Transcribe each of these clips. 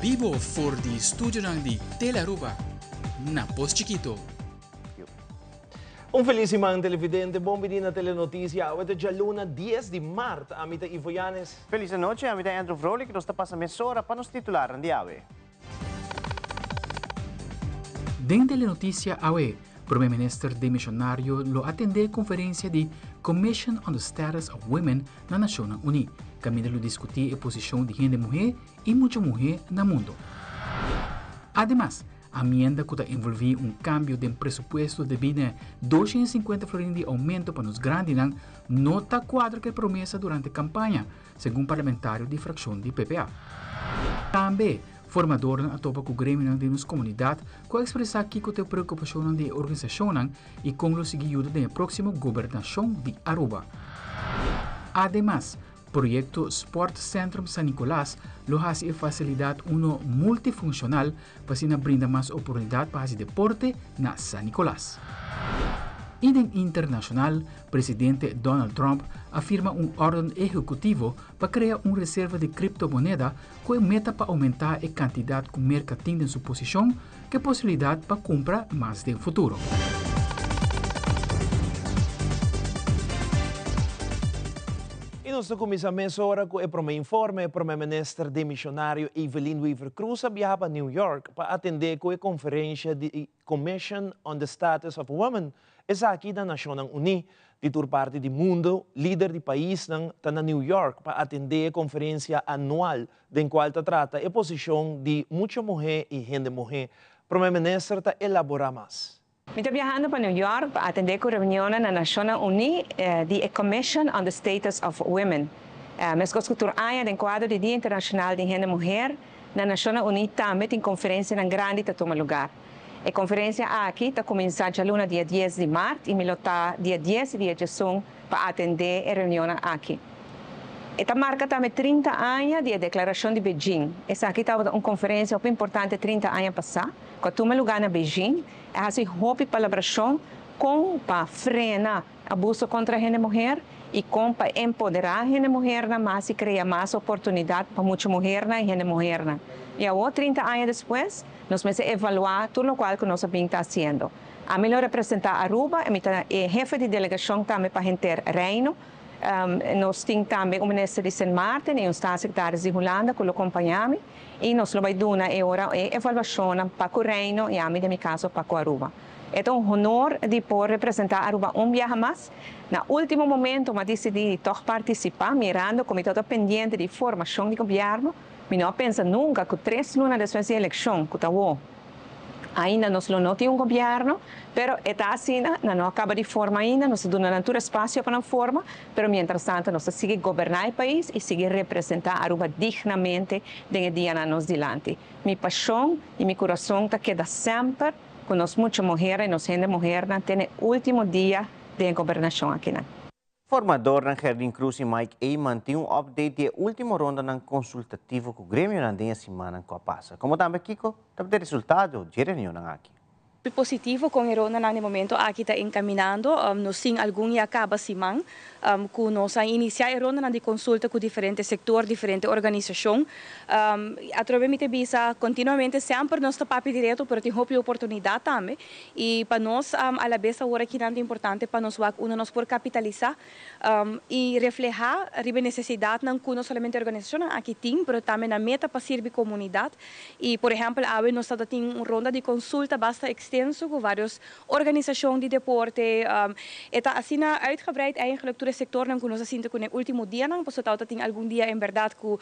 Bibo for di studionan di Telearuba na Pos Chikito. Un felis siman televidente, bon bini na Telenoticia. Awe ta djaluna dies di mart. Ami ta Ivo Yanes. Felis anochi, ami ta Andrew Vrolijk. Nos ta pasa mesora pa nos titularnan di awe. Den Telenoticia awe, Prome Minister demisionario lo atende conferencia di Commission on the Status of Women na Nacionnan Uni, caminda lo discuti e posicion di hende muhe i mucha muhé na mundu. Ademas, amienda ku ta envolví un kambio den presupuesto debí na e 250 florin di oumento pa nos grandinan no ta kuadra ku e promesa durante kampaña, segun parlamentario di frakshon di PPA. Tambe, formadornan a topa ku gremionan den nos komunidat ku a ekspresá kiko ta e preokupashonnan di e organisashonnan i kon lo sigui yuda den e próksimo gobernashon di Aruba. Ademas, Proyecto Sport Centrum San Nicolas lo haci e facilidad uno multifuncional pa asina brinda mas oportunidad pa haci deporte na San Nicolas. Y den internacional, Presidente Donald Trump a firma un orden ehecutivo pa crea un reserva di criptomoneda cu e meta pa aumenta e cantidad cu Merca tin den su posicion cu e posibilidad pa cumpra mas den futuro. I nos ta kuminsá mesora ku e promé informe. Promé Minister demisionario Evelyn Wever-Croes a biaha pa New York pa atendé ku e konferensha di Commission on the Status of Women, esaki na Nashonnan Uní. Di tur parti di mundu, lider di paisnan ta na New York pa atendé e konferensia anual den kual ta trata e posishon di mucha muhé i hende muhé. Promé Minister ta elaborá mas. Mi ta biahando pa New York pa atendé ku reunionnan na Nashonnan Uní di e Commission on the Status of Women. Meskos ku tur aña den kuadro di Dia Internashonal di Hende Muher, na Nashonnan Uní tambe tin konferensianan grandi ta tuma lugar. E konferensia aki ta kuminsá djaluna dia dies di mart i mi lo ta dia dies i dia djesun pa atendé e reunionnan aki. E ta marka tambe 30 aña di e Deklarashon di Beijing. Esaki tabata un konferensia hopi importante 30 aña pasá ku a tuma lugá na Beijing. A hasi hopi palabrashon kon pa frena abuso kontra hende muher i kon pa empoderá hende muhernan mas i krea mas oportunidat pa mucha muhernan i hende muhernan. I awor, 30 aña despues, nos mester evaluá tur lokual ku nos a bin ta hasiendo. Ami lo representá Aruba i mi ta e hefe di delegashon tambe pa henter Reino. Nos tin tambe un minister di Sint Maarten i un staatssecretaris di Hulanda ku lo kompañá mi. I nos lo bai duna e ora e evaluashonnan pa ku Reino i ami den mi kaso pa ku Aruba. E ta un honor di por representá Aruba un biaha mas. Na último momento mi a disidí di tòg partisipá mirando ku mi tabata pendiente di formashon di gobièrnu. Mi no a pensa nunka ku tres luna despues di elekshon ku ta wou ainda nos lo no tin un gobièrnu, pero e ta asina, nan no a kaba di forma ainda, nos ta duna nan tur espasio pa nan forma. Pero mientras tanto nos ta sigui goberná e pais i sigui representá Aruba dignamente den e dianan nos dilanti. Mi pashon i mi kurason ta keda semper ku nos mucha muher i nos hende muhernan te na e ultimo dia den e gobernashon akinan. Formadornan Gerdin Cruz i Mike Eman tin un update di e ultimo rondanan konsultativo ku gremionan den e simannan ku a pasa, komo tambe kiko tabata e resultado dje reunionnan aki. Positivo con e rondanan di momento aki ta encaminando. Nos tin algun ya caba siman cu nos a inicia e rondanan di consulta cu diferente sector, diferente organisacion. Atrobe mi ta bisa continuamente semper nos ta papia di reto pero tin hopi oportunidad tambe y pa nos alabes awor akinan ta importante pa nos wak unda nos por capitalisa y refleha riba e necesidadnan cu no solamente e organisacionnan aki tin pero tambe nan meta pa sirbi comunidad. Y por ehempel awe nos tabata tin un ronda di consulta basta extenso cu varios organisacion di deporte. E ta asina uitgebreid eigenlijk tur e sectornan cu nos a sinti cu na e ultimo dianan, pasobra tabata tin algun dia en berdad cu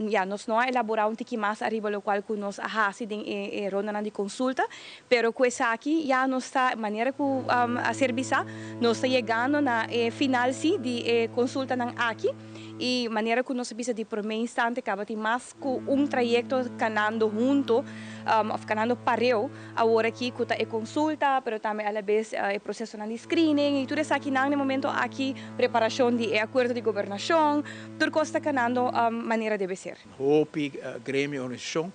ya nos no a elabora un tiki mas ariba locual cu nos a haci den e rondanan di consulta. Pero cu esaki ya nos ta, manera cu a ser bisa, nos ta yegando na e final si di e consultanan aki y manera cu nos a bisa di prome instante caba tin mas cu un trayecto canando hunto of canando pareu awor aki cu ta e consulta pero tambe alabes e procesonan di screening y tur esakinan na e momento aki preparacion di e acuerdo di gobernacion tur cos ta canando manera debe ser. Hopi gremio y organisacion.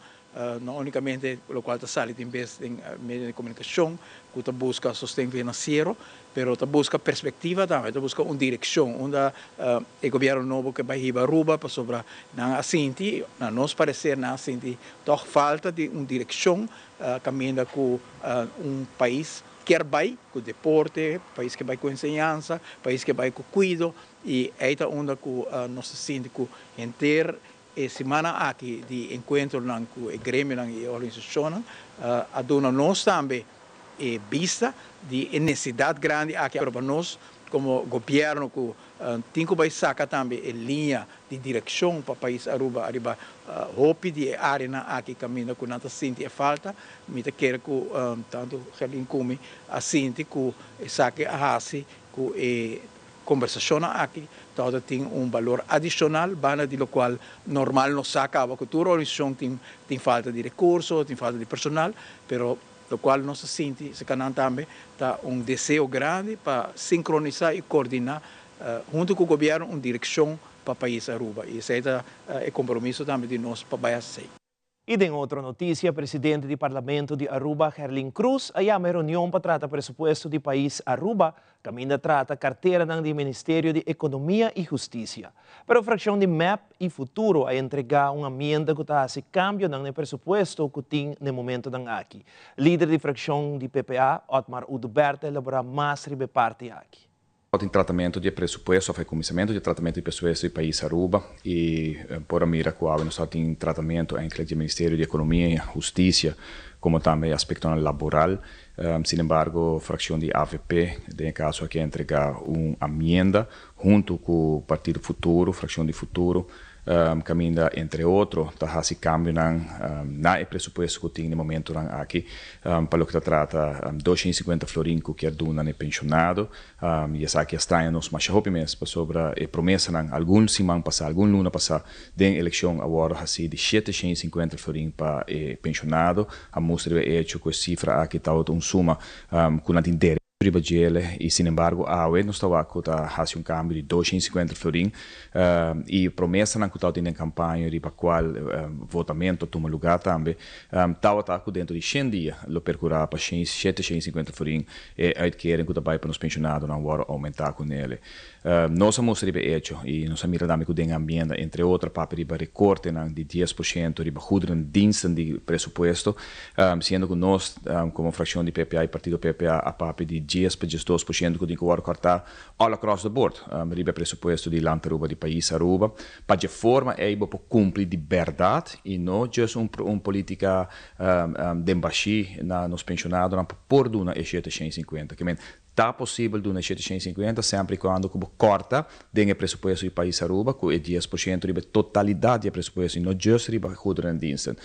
No únicamente locual ta sali tin bes den medio di comunicacion cu ta busca sosten financiero, pero ta busca perspectiva tambe, ta busca un direccion unda e gobierno nobo ke bay hiba Aruba, pasobra nan a sinti, na nos parecer nan a sinti toch falta di un direccion caminda cu un pais kier bay cu deporte, pais kier bay cu enseñansa, pais kier bay cu cuido y ey ta unda cu nos ta sinti cu henter e simannan aki di encuentronan cu e gremionan y e organisacionnan a duna nos tambe e bista di e necesidad grandi aki, pero pa nos como gobierno cu tin cu bay saca tambe e liña di direccion pa pais Aruba ariba hopi di e areanan aki caminda cu nan ta sinti e falta, mi ta kere cu tanto Gerlin cu mi a sinti cu esaki a haci cu e Kombersashonnan aki tabata tin un balor adishonal banda di lokual normal nos sa kaba ku tur organisashon tin tin falta di rekurso, tin falta di personal, pero lokual nos ta sinti serka nan tambe ta un deseo grandi pa sinkronisá i koordiná huntu ku gobièrnu un direkshon pa pais Aruba i esei ta e kompromiso tambe di nos pa bai hasi esei. Y den otro noticia, presidente di Parlamento di Aruba, Gerlin Croes, a yama e reunion pa trata presupuesto di pais Aruba, caminda trata carteranan di Ministerio di Economia y Husticia. Pero fraccion di MEP y Futuro a entrega un amienda cu ta haci cambionan na e presupuesto cu tin na e momentonan aki. Lider di fraccion di PPA, Otmar Oduber, ta elabora mas riba e parti aki. Tin tratamento di presupuesto, of e cuminsamento di tratamento di presupuesto di pais Aruba y por a mira cu awe nos tin tratamento eigenlijk di Ministerio di Economia y Husticia como tambe aspecto laboral. Sin embargo, fraccion di AVP, den caso aki, a entrega un amienda hunto cu Partido Futuro, fraccion di Futuro, caminda entre otro ta haci cambionan na e presupuesto cu tin na e momentonan aki pa loke ta trata 250 florin cu kier duna na pensionado y esaki a straña nos masha hopi mes pasobra e promesanan algun siman pasa, algun luna pasa den eleccion awor haci di 750 florin pa e pensionado. A mustra e hecho cu e cifra aki ta un suma cu nan tin derecho riba djele y sin embargo awe nos ta cu ta haci un cambio di 250 florin y promesanan cu tabatin den campaña riba cual votamento a tuma lugar tambe tabata cu dentro di 100 dia lo percura pa 750 florin e uitkering cu ta bay pa nos pensionadonan wordo aumenta cu nele. Nos a mustra riba hecho y nos a mira tambe cu den amienda entre otro papia riba recortenan di 10% riba goederendiensten di presupuesto, siendo cu nos como fraccion di PPA y partido PPA a papia di 10 pa 12% cu tin cu wordo corta all across the board riba presupuesto di Land Aruba, di pais Aruba, pa di forma ey bo por cumpli di berdad y no just un politica den bashi na nos pensionadonan por duna e 750. Kiermen ta posibel duna 750 semper y cuando cu corta den e presupuesto di pais Aruba cu e 10% riba totalidad di presupuesto y no just riba goederendiensten.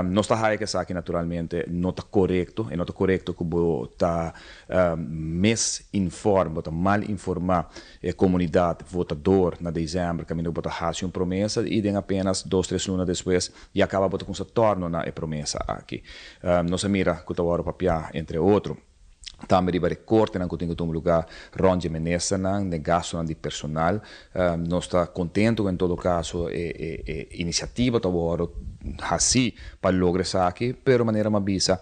Nos ta haya cu esaki naturalmente no ta corecto y no ta corecto cu bo ta misinforma, ta mal informa e comunidad votador na december caminda bo ta haci un promesa y den apenas 2, 3 luna despues ya caba bo ta cuminsa torno na e promesa aki. Nos a mira cu ta wordo papia entre otro tambe riba recortenan cu tin cu tuma lugar rond di ministernan, di gastonan di personal. Nos ta contento en todo caso e iniciativa ta wordo haci pa logra esaki, pero manera mi a bisa,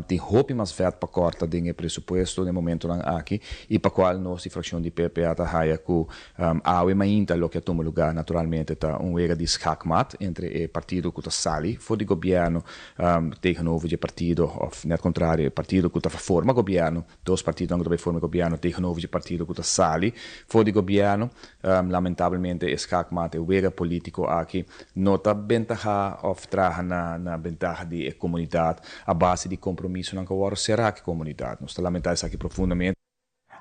tin hopi mas vet pa corta den e presupuesto na momentonan aki y pa cual nos di fraccion di PPA ta haya cu awe mainta loke a tuma lugar naturalmente ta un wega di schaakmat entre e partido cu ta sali for di gobierno tegenover e partido, of net contrario, e partido cu ta forma gobierno, dos partido cu ta forma gobierno tegenover e partido cu ta sali for di gobierno. Lamentablemente e schaakmat, e wega politico aki no ta bentaha of traha na bentaha di comunidad a base di compromisonan cu awor sera cu comunidad. Nos ta lamenta esaki profundamente.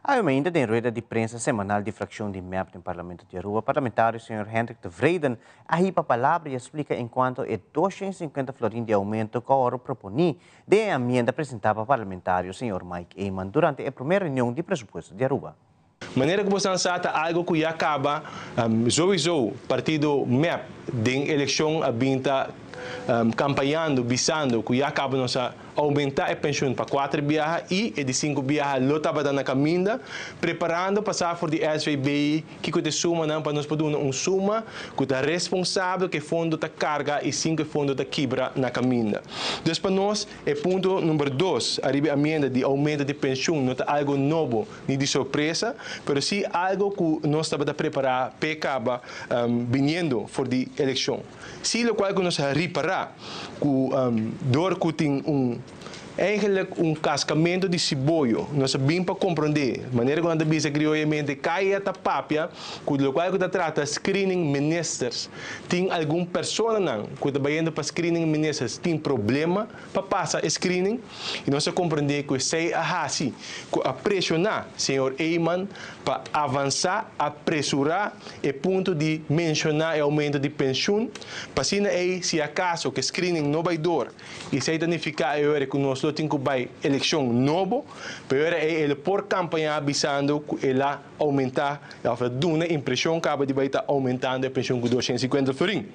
Ainda den rueda di prensa semanal di fraccion di MEP den Parlamento di Aruba, parlamentario señor Hendrik Tevreden a hiba palabra y a splica en cuanto e 250 florin di aumento cu a propone den amienda presenta pa parlamentario señor Mike Eman durante e prome reunion di presupuesto di Aruba. Manera cu bo sa, ta algo cu ya caba, sowieso partido MEP den eleccion a bin ta campañando, bisando cu ya caba nos. aumenta e pensioen pa 4 biaha y e di 5 biaha lo tabata na caminda, preparando pa sa for di SVB kico ta e sumanan pa nos por duna un suma cu ta responsabel cu e fondo ta carga y sin cu e fondo ta kibra na caminda. Dus pa nos e punto number 2 ariba e amienda di aumento di pensioen no ta algo nobo ni di sorpresa, pero si algo cu nos tabata prepara p'e caba biniendo for di eleccion. Si locual cu nos a ripara cu door cu tin un eigenlijk un cascamento di siboyo, nos a bin pa comprende, manera cu nan ta bisa crioyamente, caya ta papia, cu locual cu ta trata screening ministers, tin algun personanan cu ta bayendo pa screening ministers tin problema pa pasa e screening, y nos a comprende cu esey a haci cu a presiona señor Eman pa avansa, apresura e punto di menciona e aumento di pensioen, pa asina ey si acaso cu screening no bay door, y esey ta nifica e ora cu nos lo tin cu bay eleccion nobo, pero ora ey el por campaña bisando cu el a aumenta, of a duna impresion caba di bay ta aumentando e pensioen cu 250 florin.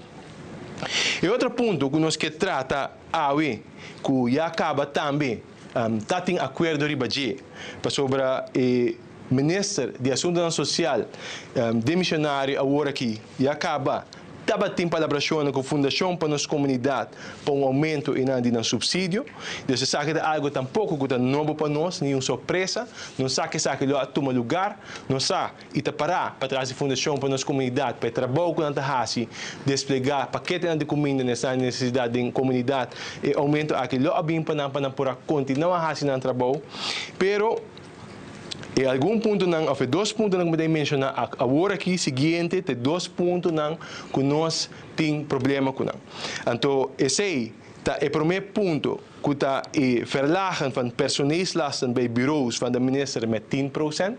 E otro punto cu nos kier trata awe, cu ya caba tambe ta tin acuerdo riba dje, pasobra e minister di Asuntonan Social demisionario awor aki ya caba tabatin palabracionnan cu Fundacion pa Nos Comunidad pa un aumento einan di nan subsidio. Dus esaki ta algo tampoco cu ta nobo pa nos, ni un sorpresa. Nos sa cu esaki lo a tuma lugar. Nos sa y ta para patras di Fundacion pa Nos Comunidad pa e trabou cu nan ta haci, desplega paketenan di cuminda na esnan necesidad den comunidad. E aumento aki lo a bin pa nan pa nan por a continua haci nan trabou. Pero e algun puntonan of e dos puntonan cu mi ta menciona awor aki siguiente ta e dos puntonan cu nos tin problema cu nan. Anto esey ta e prome punto cu ta e verlagen van personeelslasten bij bureaus van de minister met 10%.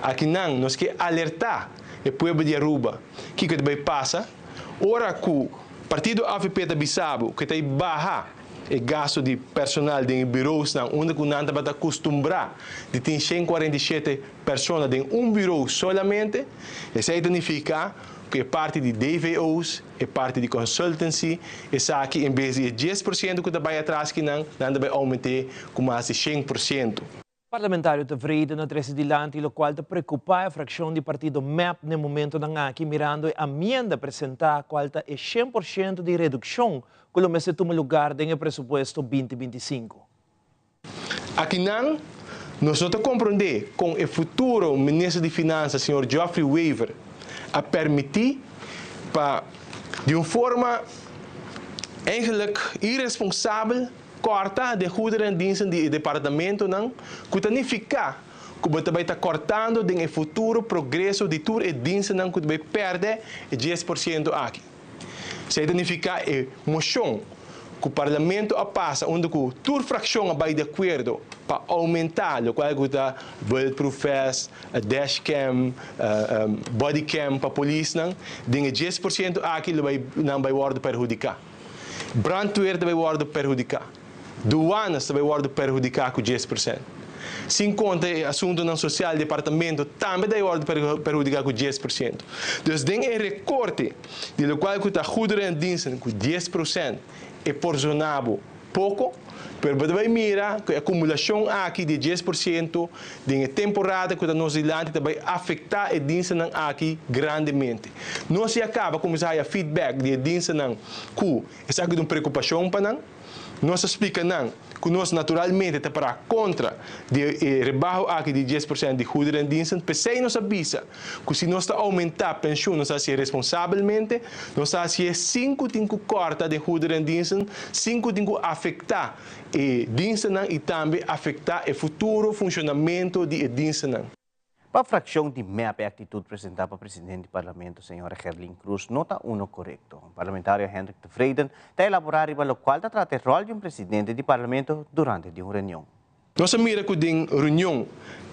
Aki nan nos ke alerta e pueblo di Aruba kico ta bay pasa ora cu partido avp ta bisa bo cu ta baha e gasto di personal den e bureausnan unda cu nan tabata acostumbra di tin 147 persona den un bureau solamente. Esey ta nifica cu e parti di DVO's, e parti di consultancy, esaki en bes di e 10% cu ta bay atras ki nan, nan ta bay aumente cu mas di 100%. Parlamentario Tevreden a trece dilanti locual ta preocupa e fraccion di partido MEP na e momentonan aki mirando e amienda presenta cual ta e 100% di reduccion cu lo mester tuma lugar den e presupuesto 2025. Akinan nos no ta comprende con e futuro minister di Finansa señor Geoffrey Wever a permiti pa di un forma eigenlijk irresponsabel corta den goederendiensten di e departamentonan cu ta nifica cu bo ta bay ta cortando den e futuro progreso di tur e dienstennan cu ta bay perde e 10% aki. Esey ta nifica e mocion cu Parlamento a pasa unda cu tur fraccion a bay di acuerdo pa aumenta locual cu ta bulletproof vest, dashcam, bodycam pa polisnan, den e 10% aki lo bay nan bay wordo perhudica. Brandweer ta bay wordo perhudica. Douanes ta bay wordo perhudica cu 10%. Sin conta e asuntonan social departamento tambe ta bay wordo perhudica cu 10%. Dus den e recorte di locual cu ta goederen en diensten cu 10% e por zona bo poco, pero bo ta bay mira cu e acumulacion aki di 10% den e temporada cu ta nos dilanti ta bay afecta e dienstennan aki grandemente. Nos ya caba cuminsa haya feedback di e dienstennan cu esaki ta un preocupacion pa nan. Nos a splica nan cu nos naturalmente ta para contra di e rebaho aki di 10% di goederendiensten. P'esey nos a bisa cu si nos ta aumenta pensioen nos ta haci'e responsabelmente, nos ta haci'e sin cu tin cu corta den goederendiensten, sin cu tin cu afecta e dienstennan y tambe afecta e futuro funcionamento di e dienstennan. Pa fraccion di MEP e actitud presenta pa presidente di Parlamento, señora Gerlin Cruz, no ta uno corecto. Parlamentario Hendrik Tevreden ta elabora riba locual ta trata e rol di un presidente di Parlamento durante di un reunion. Nos a mira cu den reunion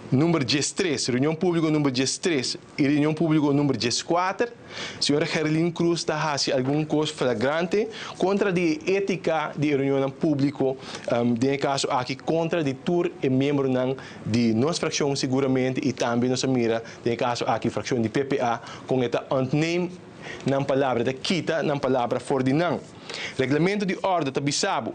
number 13, reunion publico number 13 y reunion publico number 14, señora Gerlin Cruz ta haci algun cos flagrante contra di e etica di e reunionnan publico, den e caso aki contra di tur e miembronan di nos fraccion seguramente y tambe nos a mira den e caso aki fraccion di PPA con e ta ontneem. nan palabra, e ta kita nan palabra for di nan. Reglamento di orde ta bisa bo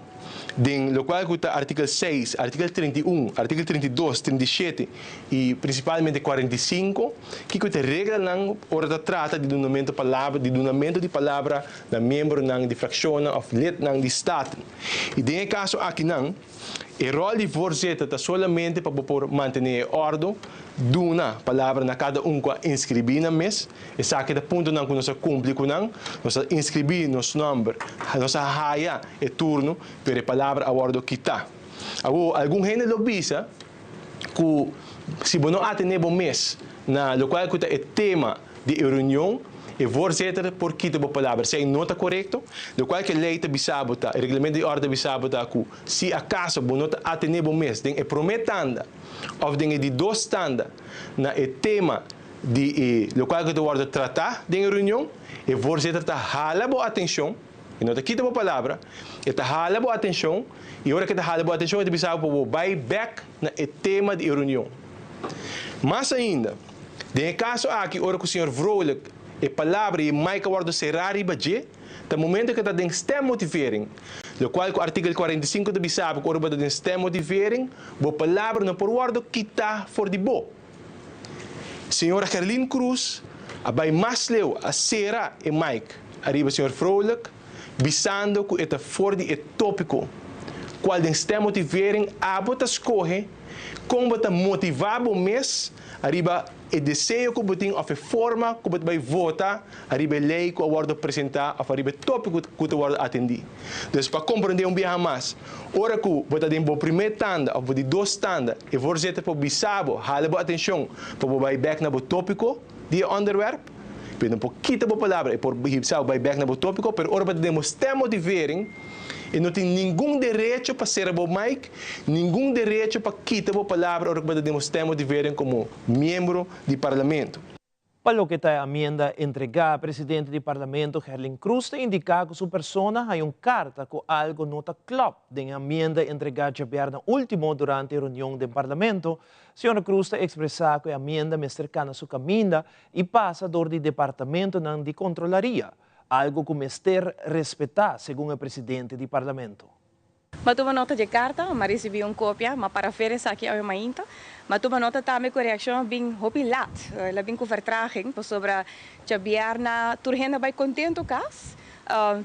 den locual cu ta artikel seis, artikel 31, artikel 32, 37 y principalmente 45, kico ta e reglanan ora ta trata di dunamento palabra, di dunamento di palabra na miembronan di fraccionnan of lidnan di Staten. Y den e caso akinan, E ròl di voorzitter ta solamente pa bo por mantené e òrdu, duna palabra na kada un ku a inskribí nan mes. Esaki ta puntonan ku nos a kumpli ku nan. Nos a inskribí nos nòmber, nos a haya e turno, pero e palabra a wòrdu kitá. Awor, algun hende lo bisa ku si bo no atené bo mes na lokual ku ta e tema di e reunion, e voorzitter por kita bo palabra. Esei no ta korekto. Lokual ku e lei ta bisa bo ta, e reglamento di òrde ta bisa bo ta ku si akaso bo no ta atené bo mes den e promé tanda òf den e di dos tanda na e tema di e lokual ku ta wòrdu tratá den e reunion, e voorzitter ta hala bo atenshon, e no ta kita bo palabra, e ta hala bo atenshon i ora ku e ta hala bo atenshon e ta bisa bo pa bo bai bèk na e tema di e reunion. Mas ainda, den e kaso aki ora ku señor Vrolijk e palabra i e mic a wòrdu será riba dje, ta momento ku e ta den stemmotivering, lokual ku artikel 45 ta bisa bo ku ora bo ta den stemmotivering, bo palabra no por wòrdu kitá for di bo. Señora Gerlien Croes a bai mas leu, a sera e mic ariba señor Vrolijk, bisando ku e ta for di e tópiko, kual den stemmotivering abo ta skohe kon bo ta motivá bo mes ariba e deseo ku bo tin òf e forma ku bo ta bai vota ariba e lei ku a wòrdu presentá òf ariba e tópiko ku ta wòrdu atendí. Dus pa komprendé un biaha mas, ora ku bo ta den bo primé tanda òf bo di dos tanda, e voorzitter por bisa bo, hala bo atenshon pa bo bai bèk na bo tópiko di e ònderwèrp. Pero no por kita bo palabra, e por bisa bo bai bèk na bo tópiko, pero ora bo ta den bo stemmotivering, e no tin ningun derecho pa sera bo mic, ningun derecho pa kita bo palabra ora ku bo ta den bo stemmotivering komo miembro di parlamento. Pa loke ta e amienda entregá, presidente di Parlamento Gerlin Croes ta indiká ku su persona haña un karta ku algo no ta klòp den e amienda entregá djabièrnè último durante e reunion den Parlamento. Señora Croes ta ekspresá ku e amienda mester kana su kaminda i pasa dor di departamentonan di kontrolaria, algo ku mester respetá segun e presidente di Parlamento. M'a tuma nota dje karta, m'a risibí un kopia, m'a para fer esaki awe mainta. M'a tuma nota tambe ku e reakshon a bin hopi lat, el a bin ku vertraging, pasobra djabièrna tur hende a bai kontentu kas,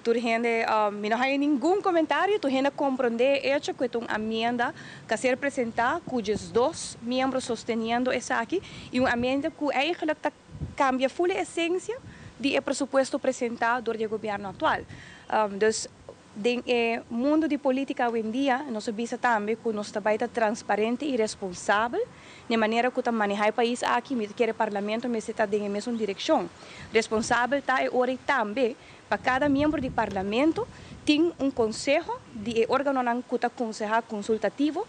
tur hende, mi no haña ningun komentario, tur hende a komprondé e echo ku e ta un amienda ku a ser presentá ku djesdos miembro sosteniendo esaki i un amienda ku eigenlijk ta kambia ful e esensia di e presupuesto presentá dor di e gobièrnu aktual. Dus Den e mundu di politica awendia nos a bisa tambe cu nos ta bay ta transparente y responsabel n'e manera cu ta maneha e pais aki, mi ta kere Parlamento mester ta den e mesun direccion. Responsabel ta e ora y tambe pa cada miembro di Parlamento tin un conseho di e organonan cu ta conseha consultativo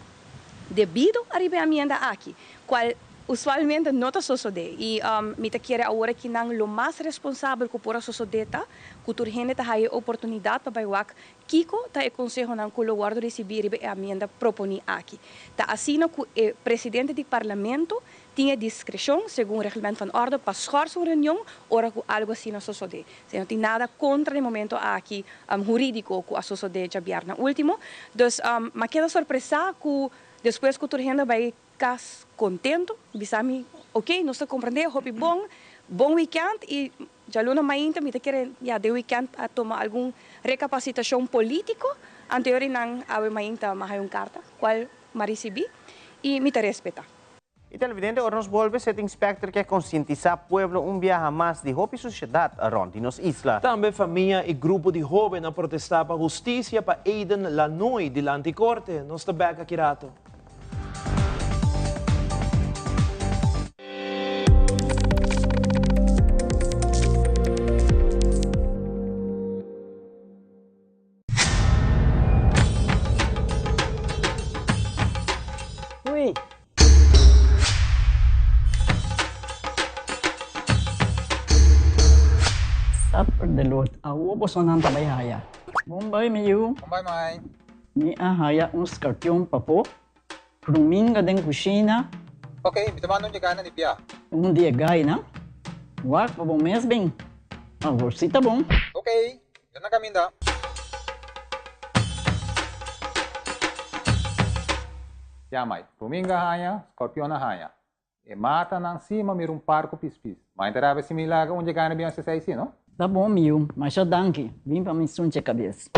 debido ariba e amienda aki, cual usualmente no ta sosode. Y mi ta kere awor aki nan lo mas responsabel cu por a sosode ta cu tur hende ta haya e oportunidad pa bay wak kico ta e consehonan cu lo wordo ricibi riba e amienda proponi aki. Ta asina cu e presidente di Parlamento tin e discrecion, segun Reglement van Orde, pa schors un reunion ora cu algo asina sosode. Si no tin nada contra di momento aki huridico cu a sosode djabièrnè ultimo. Dus m'a keda sorpresa cu despues cu tur hende a bay cas contento, bisa mi, ok, nos ta comprende, hopi bon, bon weekend y djaluna mainta mi ta kere, ya, den weekend a tuma algun recapacitacion politico, anterior y nan awe mainta m'a haya un carta, cual m'a ricibi y mi ta respeta. E televidente ora nos bolbe set inspector ke konsientisá pueblo un biaha mas di hopi sushedat rònt di nos isla. Tambe famia i grupo di hóben a protestá pa hustisia pa Aiden Lanoy dilanti korte. Nos ta bèk aki rato. Ui. Suffer the Lord. Awo bosonan ta bai haya. Bon bai mi yu. Bon bai mai. Mi a haya un skarpion pafó. Fruminga den kushina. Ok, mi ta manda un di e gainan di bia. Un di e gainan? Wak pa bo mes bin. Awor si ta bon. Ok, mi ta na caminda. Yamai, Ruminga haña, Scorpion a haña. E matanan si ma mira un par cu pispis. Ma inta rabia si mi laga un dje gana Beyoncé sa si, no? Ta bon mi yu, masha danki. Bin pa mi sunche cabes.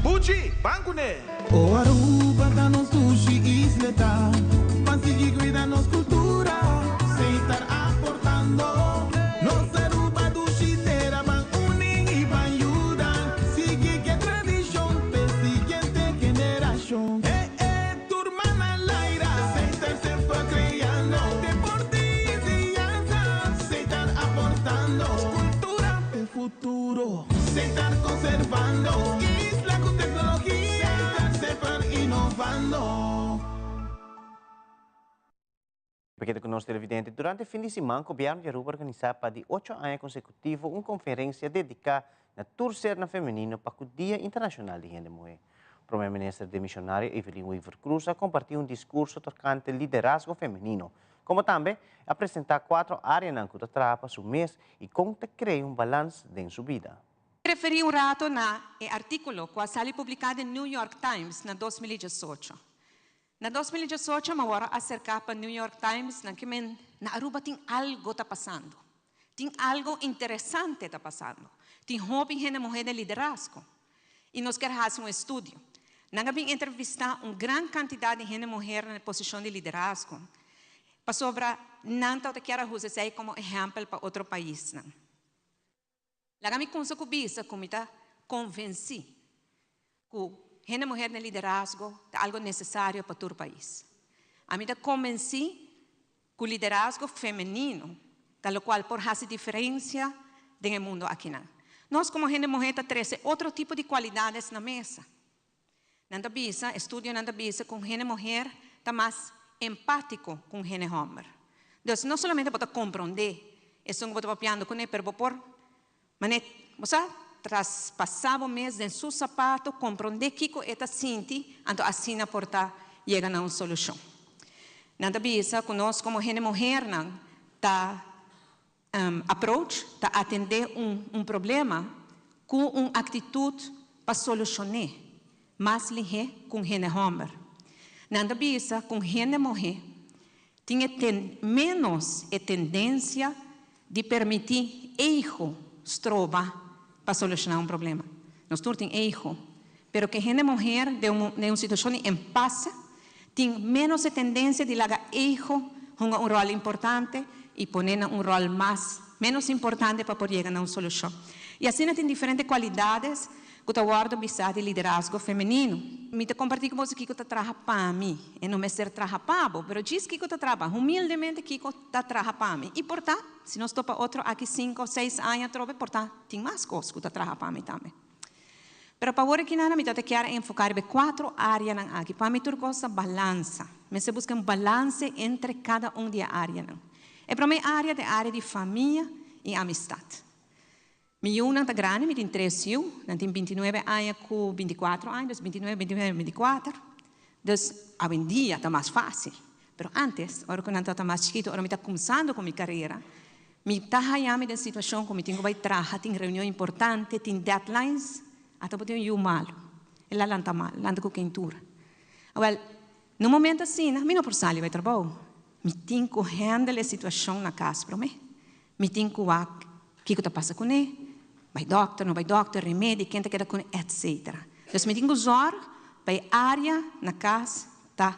Buchi, ban kuné! O Aruba ta nos dushi isleta, ban sigui cuida nos cultura, Setar aportando. Nos Aruba dushi tera, ban uni y ban yuda, sigui ke tradicion p'e siguiente generacion. E e tur man al aire, Setar semper creando, deporte y enseñanza, Setar aportando, cultura p'e futuro. Setar conservando isla cu tecnologia, Setar semper innovando. Pa keda cu nos televidente, durante fin di siman Gobierno di Aruba a organisa pa di ocho aña consecutivo un conferencia dedica na tur sernan femenino pa cu Dia Internacional di Hende Muhe. Prome Minister demisionario Evelyn Wever-Croes a comparti un discurso tocante liderazgo femenino, como tambe a presenta cuatro areanan cu ta traha pa su mes y con ta crea un balans den su bida. Referí un rato na e artíkulo ku a sali publiká den New York Times na 2018. Na 2018 mi a wòrdu aserká pa New York Times nan ke men na Aruba tin algo ta pasando. Tin algo interesante ta pasando. Tin hopi hende muhé den liderazgo. I nos kier hasi un estudio. Nan a bin entrevistá un gran kantidat di hende muher na e posishon di liderazgo, pasobra nan tabata kier a usa esei komo ehèmpel pa otro paisnan. Laga mi kumsa ku bisa ku mi ta konvensí ku hende muher den liderazgo ta algo nesesario pa tur pais. Ami ta konvensí ku liderazgo femenino ta lokual por hasi diferensia den e mundu akinan. Nos komo hende muhé ta trese otro tipo di kualidades na mesa. Nan ta bisa, estudionan ta bisa ku un hende muher ta mas empátiko ku un hende hòmber. Dus no solamente bo ta komprondé esun ku bo ta papiando kuné, pero bo por manera, bo sa, traspasá bo mes den su sapato, komprondé kiko e ta sinti, anto asina por ta yega na un solushon. Nan ta bisa ku nos komo hende muhernan ta approach, ta atendé un un problema ku un aktitut pa solushon'é mas lihé ku un hende hòmber. Nan ta bisa ku un hende muhé tin e ten ménos e tendensia di permití ego stroba pa solushoná un problema. Nos tur tin ego, pero ku e hende muher den un den un situashon di empase tin ménos e tendensia di laga ego hunga un ròl importante i pone na un ròl mas ménos importante pa por yega na un solushon. I asina tin diferente kualidades ku ta wòrdu bisá di liderazgo femenino. Mi ta kompartí ku boso kiko ta traha pa mi. E no mester traha pa bo, pero djis kiko ta traha pa. Humildemente kiko ta traha pa mi. I por ta, si nos topa otro aki sinku òf seis aña atrobe, por ta tin mas kos ku ta traha pa mi tambe. Pero pa wor aki nada mi ta ta kier enfoká riba e kuatro áreanan aki. Pa mi tur kos ta balansa. Mester buska un balanse entre kada un di e áreanan. E promé área ta e área di famia i amistat. Mi yunan ta grandi, mi tin tres yu, nan tin bintinuebe aña ku bintikuatro aña, dus bintinuebe, bintinuebe, bintikuater. Dus awendia ta mas fásil. Pero ántes, ora ku nan tabata mas chikitu, ora mi ta kumsando ku mi karera, mi ta haña mi den situashon ku mi tin ku bai traha, tin reunion importante, tin deadlines, ata bo tin un yu malu, el a lanta mal, lanta ku keintura. Awèl, Na un momento asina, mi no por sali bai trabou. Mi tin ku handle e situashon na kas promé. Mi tin ku wak kiko ta pasa kuné, bai dòkter, no bai dòkter, remedi, ken ta keda kuné, etcetera. Dus mi tin ku zòrg pa e área na kas ta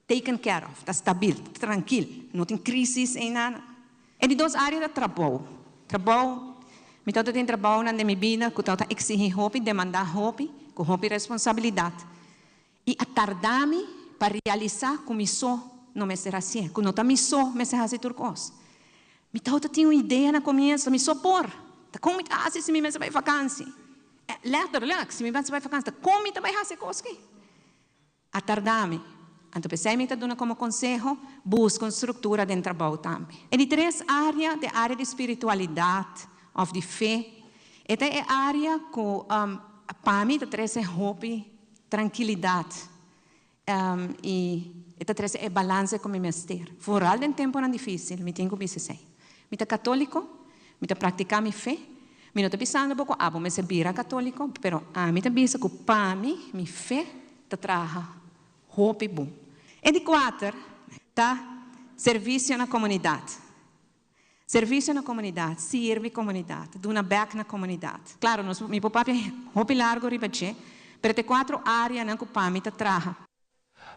taken care of, ta stabil, ta trankil, no tin krísis einan. E di dos área ta trabou. Trabou. Mi tabata tin trabounan den mi bida ku tabata eksigí hopi, demandá hopi, ku hopi responsabilidat. I a tardá mi pa realisá ku mi so no mester hasié, ku no ta mi so mester hasi tur kos. Mi tabata tin un idea na komienso, mi so por. Ta kon mi ta hasi si mi mester bai vakansi? Letterlijk, si mi mester bai vakansi, ta kon mi ta bai hasi e kos aki? A tarda mi. Anto p'esei mi ta duna komo konseho, buska un struktura den trabou tambe. E di tres área ta e área di spiritualidat òf di fe. E ta e área ku pa mi ta trese hopi trankilidat i e ta trese e balanse ku mi mester. Foral den tempunan difísil, mi tin ku bisa esei. Mi ta katóliko, mi ta praktiká mi fe. Mi no ta bisando bo ku abo mester bira katóliko, pero ami ta bisa ku pa mi, mi fe ta traha hopi bon. E di kuater ta servisio na komunidat. Servisio na komunidat, sirbi komunidat, duna bèk na komunidat. Klaro, nos mi por papia hopi largu riba dje, pero ta e kuatro áreanan ku pa mi ta traha.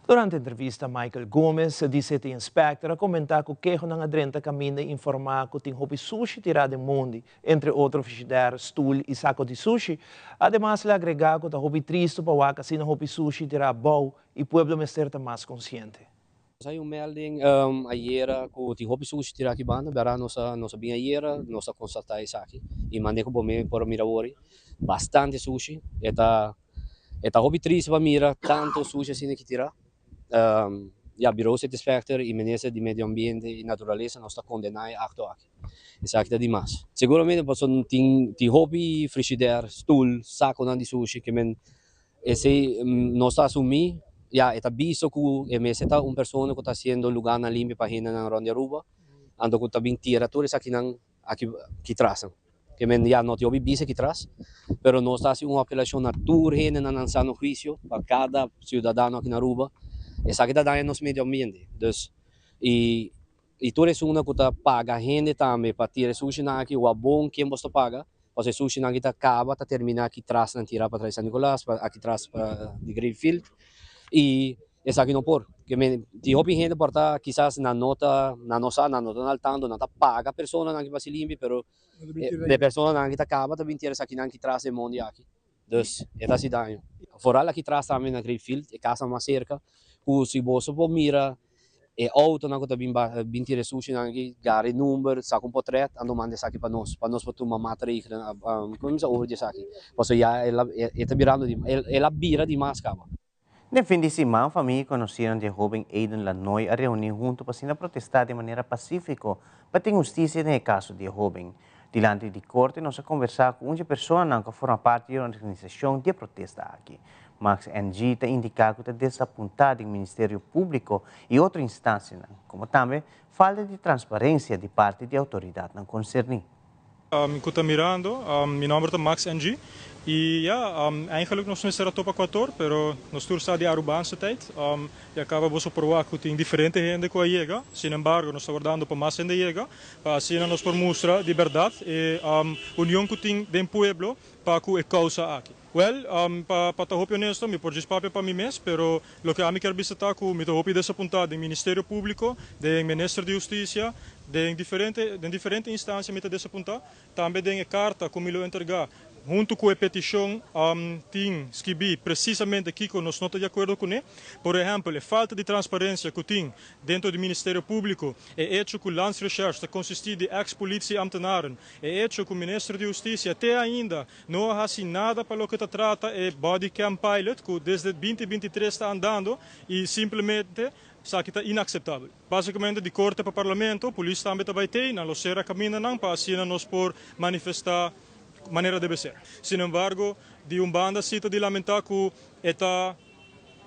Durante entrevista Michael Gomez di City Inspector a comenta cu kehonan a drenta caminda y informa cu tin hopi sushi tira den mondi, entre otro frigidaire, stoel y saco di sushi. Ademas el a agrega cu ta hopi tristo pa wak asina hopi sushi tira abou y pueblo mester ta mas consciente. Nos hay un melding ayera cu tin hopi sushi tira aki banda, bera nos a nos a bin ayera, nos a constata esaki y mande cu bo me por a mira awor bastante sushi, e ta E ta hopi triste pa mira tanto sushi asina ki tira. Ya, Bureau City Inspector y Minister di Medio Ambiente y Naturalesa nos ta condena e acto aki. Esaki ta dimas. Seguramente pasobra tin tin hopi frishider, stoel, saconan di sushi ke men esey nos ta asumi, ya, e ta bisto cu e mester ta un persona cu ta haciendo lugarnan limpio pa hendenan rond di Aruba, anto cu ta bin tira tur esakinan aki ki tras nan. Ke men ya no tin hopi bisa ki tras, pero nos ta hasi un apelashon na tur hende na nan sano huisio, pa kada siudadano aki na Aruba, esaki ta daña nos medio ambiente. Dus, i i tur esunnan ku ta paga hende tambe pa tira e sushinan aki, wak bon ken bos ta paga, pasobra e sushinan aki ta kaba ta termina aki tras nan tira patras di San Nicolas, aki tras di Greenfield, i Esaki no por. Ke men tin hopi hende por ta kisas nan no ta nan no sa nan no ta al tanto nan ta paga personanan ki pa hasi limpi pero e personanan ki ta kaba ta bin tira esakinan ki tras den mondi aki. Dus e ta hasi daño. Foral aki tras tambe na Greenfield e kasnan mas serka ku si boso por mira e autonan ku ta bin bin tira e sushinan aki gara e number saka un potret anto manda esaki pa nos pa nos por tuma maatregelen komo mi bisa over di esaki pasobra ya e ta birando el a bira dimas kaba. Den fin di siman, famia i konosínan di e hóben Aiden Lanoy a reuní huntu pa asina protestá di manera pasífiko pa tin hustisia den e kaso di e hóben. Dilanti di korte nos a kombersá ku un dje personanan ku a forma parti di e organisashon di e protesta aki. Max NG ta indiká ku ta desapuntá den Ministerio Públiko i otro instansianan, komo tambe falta di transparensia di parti di outoridatnan konserní. Ku ta mirando, mi nomber ta Max NG y ya, eigenlijk nos mester a topa kuator, pero nos tur sa di Arubaanse tijd y a caba boso por wak ku tin diferente hende ku a yega, sin embargo nos ta wardando pa mas hende yega pa asina nos por mustra di berdad e union ku tin den pueblo pa ku e causa aki. Wel, pa pa ta hopi honesto, mi por djis papia pa mi mes, pero loke ami kier bisa ta ku mi ta hopi desapuntá den Ministerio Públiko, den Minister di Hustisia, den diferente den diferente instansia mi ta desapuntá. Tambe den e karta ku mi lo entregá huntu ku e petishon tin skibí presisamente kiko nos no ta di akuerdo kuné. Por ehèmpel, e falta di transparensia ku tin dentro di Ministerio Públiko, e echo ku Landsrecherche ta konsistí di èks politie-ambtenaren, e echo ku Minister di Hustisia te ainda No a hasi nada pa loke ta trata e body cam pilot ku desde binti binti tres ta andando i simplemente esaki ta inakseptabel. Basikamente di korte pa parlamento, polis tambe ta bai tei, nan lo sera kamindanan pa asina nos por manifestá manera debe ser. Sinembargo, di un banda si ta di lamentá ku e ta.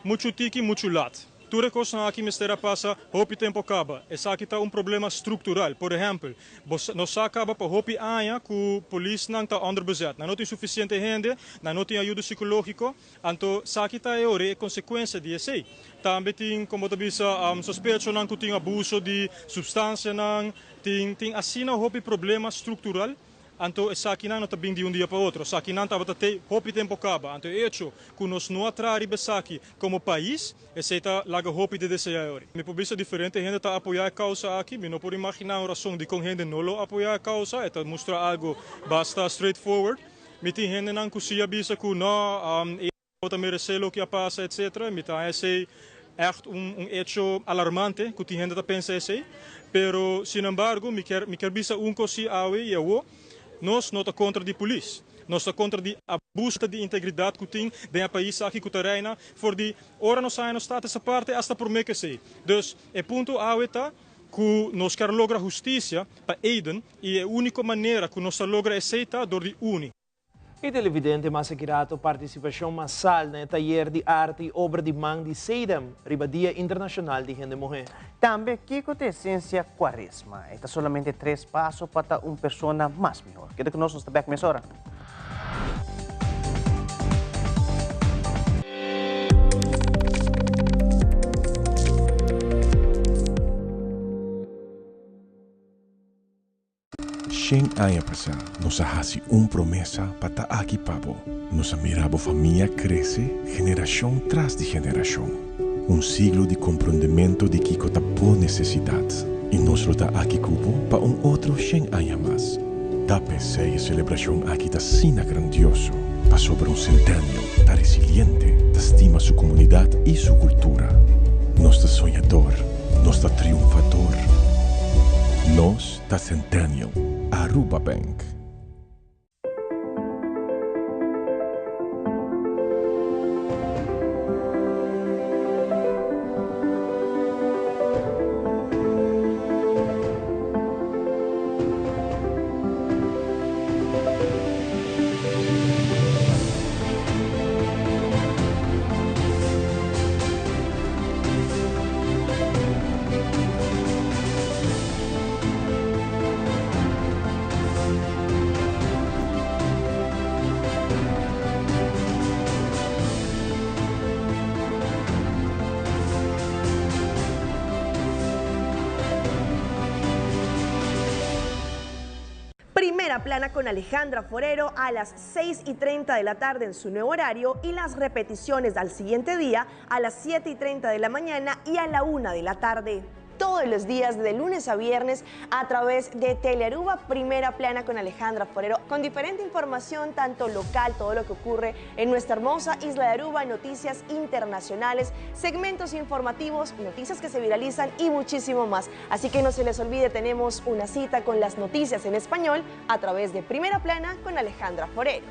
Muchu tiki, muchu lat. Tur e kosnan aki mester a pasa hopi tempo kaba. Esaki ta un problema struktural. Por ehèmpel, bo nos sa kaba pa hopi aña ku polisnan ta onderbezet. Nan no tin sufisiente hende, nan no tin ayudo sikológiko. Anto saki ta e ora e konsekuensia di esei. Tambe tin, komo bo ta bisa, sospechonan ku tin abuso di supstansianan. Tin tin asina hopi problema struktural. Anto esakinan no ta bin di un dia pa otro. Esakinan tabata tei hopi tempo kaba. Anto e echo ku nos no a traha riba esaki komo pais, esei ta laga hopi di deseá e ori. Mi por bisa diferente hende ta apoyá e kousa aki. Mi no por imaginá un rason dikon hende no lo apoyá e kousa. E ta mustra algu basta straightforward. Mi tin hendenan ku si a bisa ku no, e no ta meresé loke a pasa etcetera. Mi ta haña esei ègt un un echo alarmante ku tin hende ta pensa esei. Pero sinembargo mi kier mi kier bisa un kos si awe i awo, nos no ta kontra di polis. Nos ta kontra di abuso di integridat ku tin den e pais aki ku ta reina for di ora nos haña nos status aparte asta promé ku esei. Dus e punto awe ta ku nos kier logra hustisia pa Aiden i e úniko manera ku nos ta logra esei ta dor di uni. E televidente mas aki rato partisipashon masal na e tayer di arte i obra di man di Seidem riba Dia Internashonal di Hende Muhé. Tambe, kiko ta esensia kuaresma? E ta solamente tres paso pa ta un persona mas mihor. Keda ku nos, nos ta bèk mesora. Shen aña pasá nos a hasi un promesa pa ta aki pa bo. Nos a mira bo famia krese generashon tras di generashon. Un siglo di komprondementu di kiko ta bo nesesidat. I nos lo ta aki ku bo pa un otro shen aña mas. Ta p'esei e selebrashon aki ta asina grandioso, pasobra un Centennial ta resiliente, ta stima su komunidat i su kultura. Nos ta soñador, nos ta triunfador. Nos ta Centennial, Aruba Bank. Primera Plana con Alejandra Forero a las 6 y 30 de la tarde en su nuevo horario y las repeticiones al siguiente día a las 7 y 30 de la mañana y a la 1 de la tarde todos los días de lunes a viernes a través de Telearuba Primera Plana con Alejandra Forero, con diferente información, tanto local, todo lo que ocurre en nuestra hermosa isla de Aruba, noticias internacionales, segmentos informativos, noticias que se viralizan y muchísimo más. Así que no se les olvide, tenemos una cita con las noticias en español a través de Primera Plana con Alejandra Forero.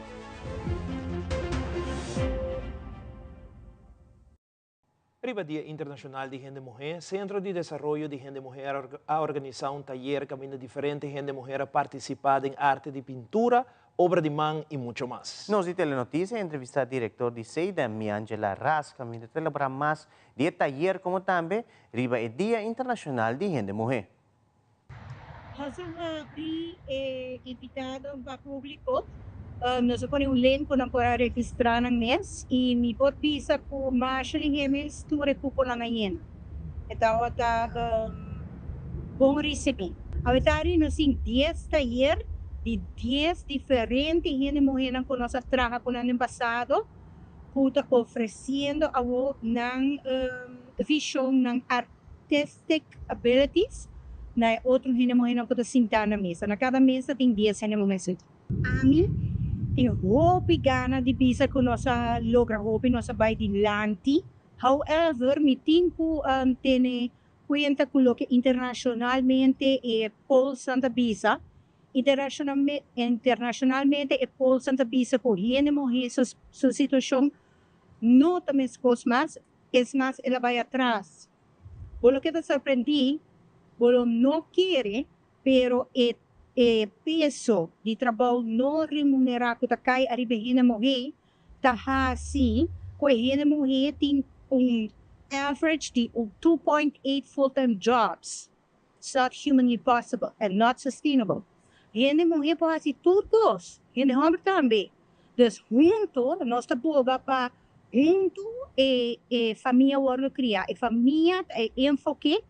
Riba Dia Internashonal di Hende Muhé, Sentro di Desaroyo di Hende Muhé a organisá un tayer kaminda diferente hende muher a partisipá den arte di pintura, obra di man i mucho mas. Nos di Telenotisia a entrevistá direktor di CEDEM, Miangela Ras, kaminda ta elaborá mas di e tayer komo tambe riba e Dia Internashonal di Hende Muhé. Nos a habri e invitado pa publico. Nos a pone un link cu nan por a registra nan mes y mi por bisa cu masha di hende mes tur e cuponan a yena. E tabata bon ricibi. Awetari nos tin dies tayer di dies diferente hende muhernan cu nos a traha cu nan den pasado cu ta ofreciendo awo nan vision, nan artistic abilities na e otro hende muhernan cu ta sinta na mesa. Na cada mesa tin dies hende muher sinta. Ami tin hopi gana di bisa cu nos a logra hopi, nos a bay dilanti. However, mi tin cu tene cuenta cu loke internacionalmente e polsnan ta bisa. Internacionalmente e polsnan ta bisa cu hende muher su situacion no ta mescos mas. Es mas, el a bai atras. Bo lo keda sorprendí, bo lo no kere, pero e e peso di trabou no remunerá ku ta kai ariba e hende muhé ta hasi ku e hende muhé tin un average di un 2.8 full-time jobs. It's not humanly possible and not sustainable. Hende muhé por hasi tur kos, hende hòmber tambe. Dus huntu nos ta boga pa huntu e e famia wòrdu kriá. E famia ta e enfoke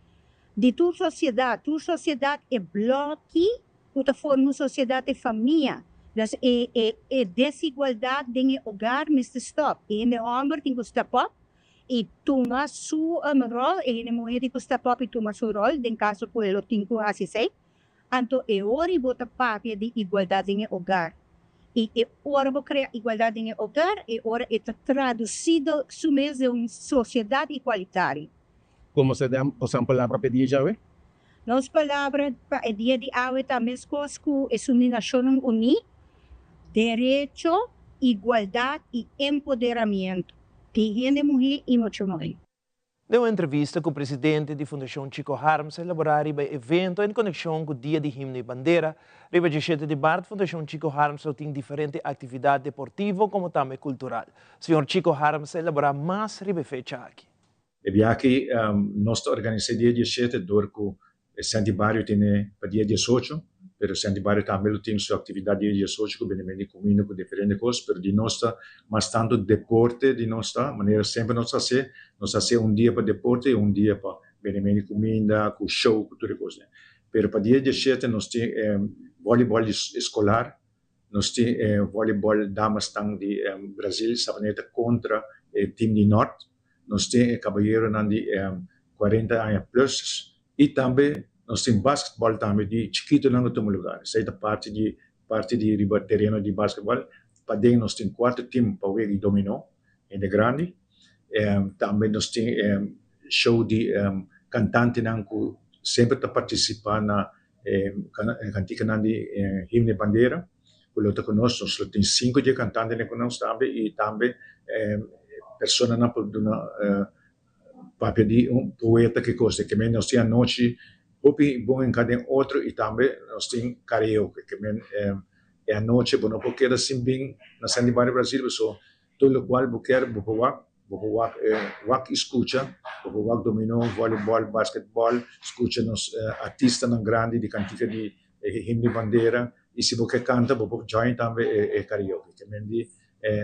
di tur sosiedat. Tur sosiedat e blòki. ku ta forma un sosiedat e famia. Dus e e e desigualdat den e hogar mester stòp. E hende hòmber tin ku step up i tuma su ròl, e hende muhé tin ku step up i tuma su ròl den kaso ku e lo tin ku hasi esei. Anto e ora bo ta papia di igualdat den e hogar. I e ora bo krea igualdat den e hogar, e ora e ta tradusido su mes den un sosiedat igualitario. Komo se den boso palabra pa e dia djawe? Nos palabra pa e dia di awe ta meskos ku esun di Nashonnan Uní, derecho, igualdat i empoderamiento di hende muhé i mucha muhé. Den un entrevista ku presidente di Fundashon Chico Harms a elaborá riba e evento en konekshon ku Dia di Himno i Bandera. Riba diesshete di mart Fundashon Chico Harms lo tin diferente aktividat deportivo komo tambe kultural. Señor Chico Harms a elaborá mas riba e fecha aki. E biaha aki nos ta organis'é dia diesshete dor ku e Senti Bario tene pa dia diesocho, pero Senti Bario tambe lo tin su aktividat dia diesocho ku bendimento di kuminda ku diferente kos, pero di nos ta mas tantu deporte di nos ta, manera semper nos ta hasié, nos ta hasié un dia pa deporte i un dia pa bendimento di kuminda ku show ku tur e kosnan. Pero pa dia diesshete nos tin e volleyball di eskolar, nos tin e volleyball damasnan di Brazil, Savaneta kontra e team di Nort. Nos tin e kabayeronan di kuarenta aña plus i tambe nos tin basketbal tambe di chikitonan ku tuma lugar. Esei ta parti di parti di riba tereno di basketbal. Paden nos tin kuater tim pa wega di dominó, hende grandi. Tambe nos tin show di kantantenan ku semper ta partisipá na e kantikanan di Himno i Bandera ku lo ta ku nos. Nos lo tin sinku di e kantantenan ku nos tambe i tambe personanan por duna papia di un poeta ki kos. Ke men nos tin anochi hopi bon hinká den otro i tambe nos tin karaoke. Ke men e anochi bo no por keda sin bin na Sandy Barrio Brasil pasobra Tur lokual bo kier bo por wak, bo por wak wak i skucha, bo por wak dominó, vòlibòl, basketbòl, skucha nos artistanan grandi di kantika di himno di bandera i si bo ke kanta bo por join tambe e karaoke. Ke men di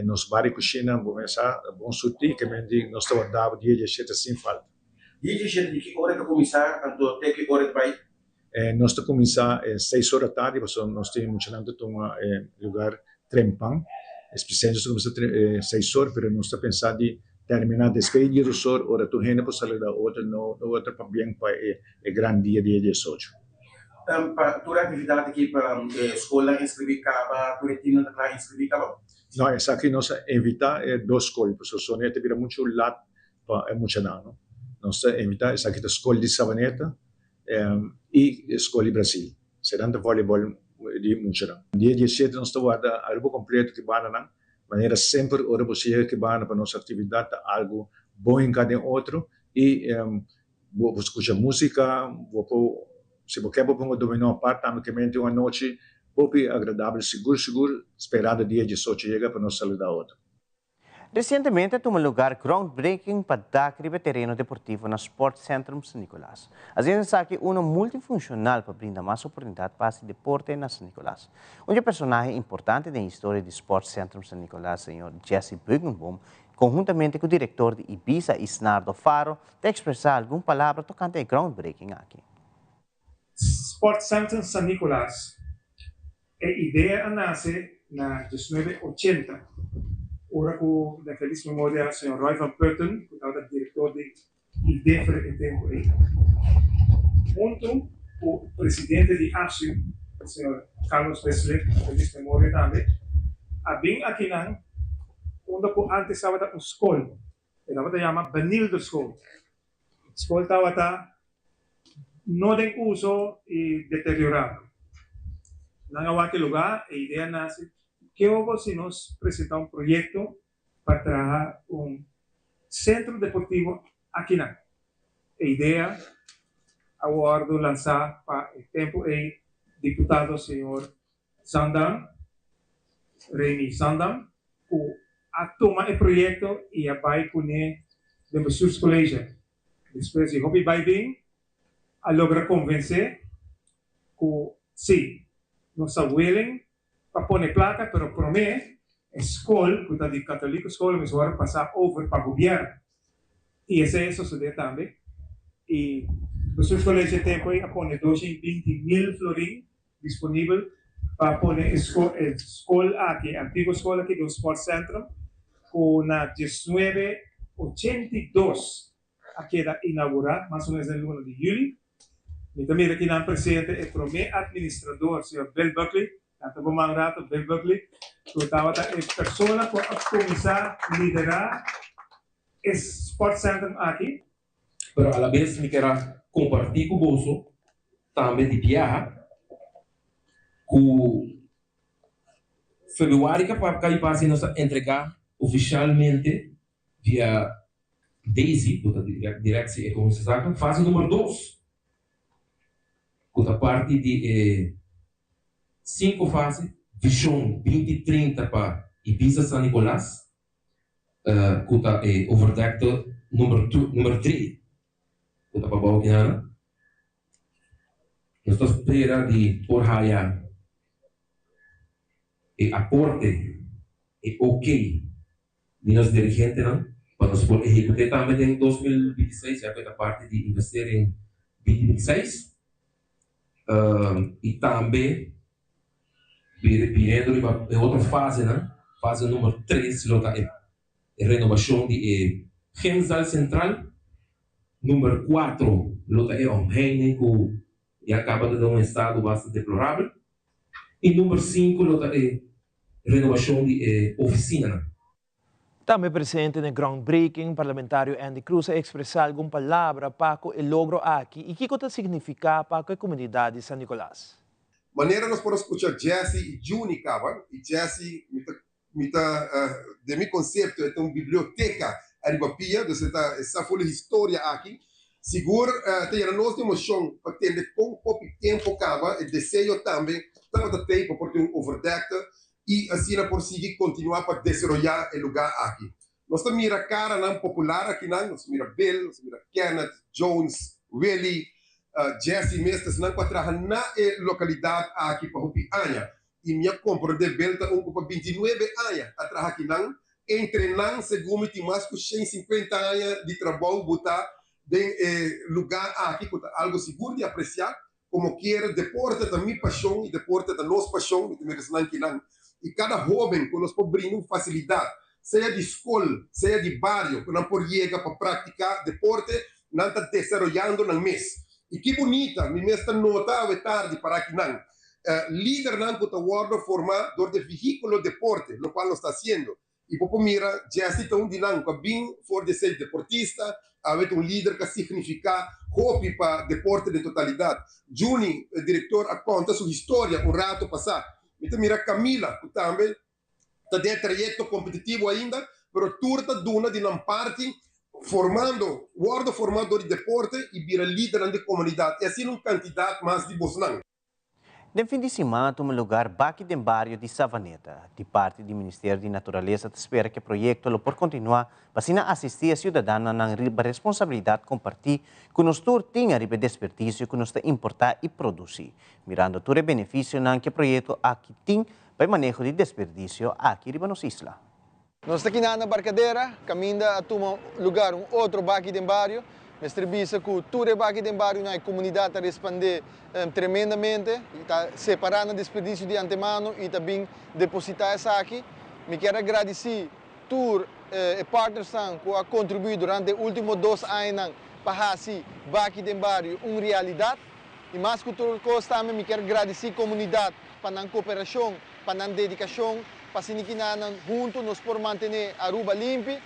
nos bar i kushina bo mesa bon surtí, ke men di nos ta warda bo dia diashete sin falta. Dia diashete di ki ora ta kuminsá anto te ki ora ta bai? Nos ta kuminsá seis ora tardi pasobra nos tin muchanan ta tuma lugar trempan. Espesialmente nos ta kuminsá seis or pero nos ta pensa di terminá despues di dies or ora tur hende por saluda otro no otro pabien pa e gran dia di e diesocho. Pa tur e aktividat aki pa e skolnan inskribí kaba, tur e timnan ta kla inskribí kaba? No, esaki nos a evitá e dos skol pasobra sonia ta bira muchu lat pa e muchanan. Nos ta evitá esaki ta skol di Sabaneta i skol di Brasil. Seran ta volleyball di muchanan. Dia diesshete nos ta warda Aruba kompleto ki bandanan. Manera semper ora bo yega ki banda pa nos aktividat ta algu bon hinká den otro i bo por skucha músika, bo por si bo ke bo ponga dominó apart tambe ke mente un anochi hopi agradabel sigur sigur sperando dia diesocho yega pa nos saluda otro. Resientemente a tuma lugar groundbreaking pa dak riba e tereno deportivo na Sportcentrum San Nicolas. Asina esaki uno multifuncional pa brinda mas oportunidad pa haci deporte na San Nicolas. Un dje personahe importante den historia di Sportcentrum San Nicolas, señor Jesse Beukenboom, conhuntamente cu director di Ibisa Isnardo Faro, ta expresa algun palabra tocante e groundbreaking aki. Sportcentrum San Nicolas, E idea a nace na diesnuebe ochenta, ora cu den feliz memoria señor Roy van Putten, cu tabata director di IDEFRE e tempo ey, hunto cu presidente di ASU, señor Carlos Wesseling, den feliz memoria tambe, a bin akinan unda cu antes tabata un scol, e tabata yama Benilde School. Skol tabata no den uso i deteriorado. Nan a wak e lugá, e idea nase, ke obo si nos presentá un proyekto pa traha un sentro deportivo akinan? E idea a wòrdu lansá pa e tempu ei diputado señor Zandam, Remy Zandam, ku a tuma e proyekto i a bai kuné den Bestuurscollege. Despues di hopi bai bin, a logra konvensé ku sí, nos ta willing pa pone plaka, pero promé e skol ku ta di Katoliko Skol mester wòrdu pasá over pa gobièrnu. I esei a sosodé tambe. I Bestuurscollege e tempu ei a pone 220.000 florin. disponibel pa pone e skol aki, e antiguo skol aki den un sportcentrum ku na diesnuebe 82 a keda inaugurá mas o menos den luna di yüli. Mi ta mira kinan presente e promé administrador, señor Bill Buckley, nan ta boma un rato, Bill Buckley, ku tabata e persona ku a kuminsá liderá e sportcentrum aki. Pero alabes mi ker a kompartí ku boso tambe di biaha ku febrüari kai pasa nos a entregá ofishalmente via Daisy ku ta Directie Economische Zaken fase number dos ku ta parti di e sinku fase Vision 2030 pa Ibisa San Nicolas. Ku ta e overdekte number number drie ku ta pabou kinana. Nos ta spera di por haya e aporte, e ok di nos dirigentenan pa nos por ehekut'é tambe den 2026 ya ku e ta parti di investering 2026 i tambe Biniendo riba e otro fasenan, fase number tres lo ta e renobacion di e gymzaal central, number cuatro lo ta e omheining cu ya caba ta den un estado basta deplorabel y number cinco lo ta e renobacion di e oficinanan. Tambe presente na groundbreaking, parlamentario Endy Croes a expresa algun palabra pa cu e logro aki y kico ta significa pa cu e comunidad di San Nicolas. Manera nos por a scucha Jesse y Juni caba, y Jesse mi ta mi ta den mi concepto e ta un biblioteca ariba pia, dus e ta e sa ful e historia aki. Sigur ta yena nos di emocion pa tende con hopi tempo caba, e deseo tambe tabata tey pa por tin un overdekte i asina por sigui kontinuá pa desaroyá e lugá aki. Nos ta mira karanan popular akinan, nos ta mira Bill, nos ta mira Kenneth, Jones, Willie, Jesse mes, ta esnan ku a traha na e lokalidat aki pa hopi aña. I mi a komprondé Bill ta un ku pa 29 aña a traha akinan. Entre nan, segun mi tin mas ku 150 aña di trabou botá den e lugá aki, ku ta algu sigur di apresiá. Como kier, deporte ta mi pasion y deporte ta nos pasion, mi ta mira esnan kinan. Y cada hoben cu nos por brinda un facilidad, sea di scol, sea di bario, cu nan por yega pa practica deporte, nan ta desaroyando nan mes. Y ki bunita, mi mes ta nota awe tardi para kinan, lidernan cu ta wordo forma door di vehiculo deporte, locual nos ta haciendo. I bo por mira, Jesse ta un di nan ku a bin for di esei deportista, awe ta un lider ku a signifiká hopi pa deporte den totalidat. Juni, e direktor, a konta su historia un rato pasá. Mi ta mira Camila, ku tambe ta den e trayekto kompetitivo ainda, pero tur ta duna di nan parti formando, wòrdu formá dor di deporte i bira lidernan di komunidat. I asina un kantidat mas di bosnan. Den fin di siman a tuma lugar baki den bario di Savaneta. Di parti di Ministerio di Naturalesa ta spera ku e proyekto lo por kontinuá pa asina asistí e siudadanonan riba responsabilidat kompartí ku nos tur tin ariba e desperdisio ku nos ta importá i produsí, mirando tur e benefisionan ku e proyekto aki tin pa e maneho di desperdisio aki riba nos isla. Nos ta kina na Barcadera, caminda a tuma lugar un otro baki den bario. Mester bisa cu tur e baki den bario na e comunidad ta respande tremendamente y ta separa nan desperdicio di antemano y ta bin deposita esaki. Mi kier a gradici tur e partnersnan cu a contribui durante e ultimo dos añanan pa haci baki den bario un realidad. Y mas cu tur cos tambe mi kier gradici comunidad pa nan cooperacion, pa nan dedicacion, pa sinikinanan hunto nos por mantene Aruba limpi.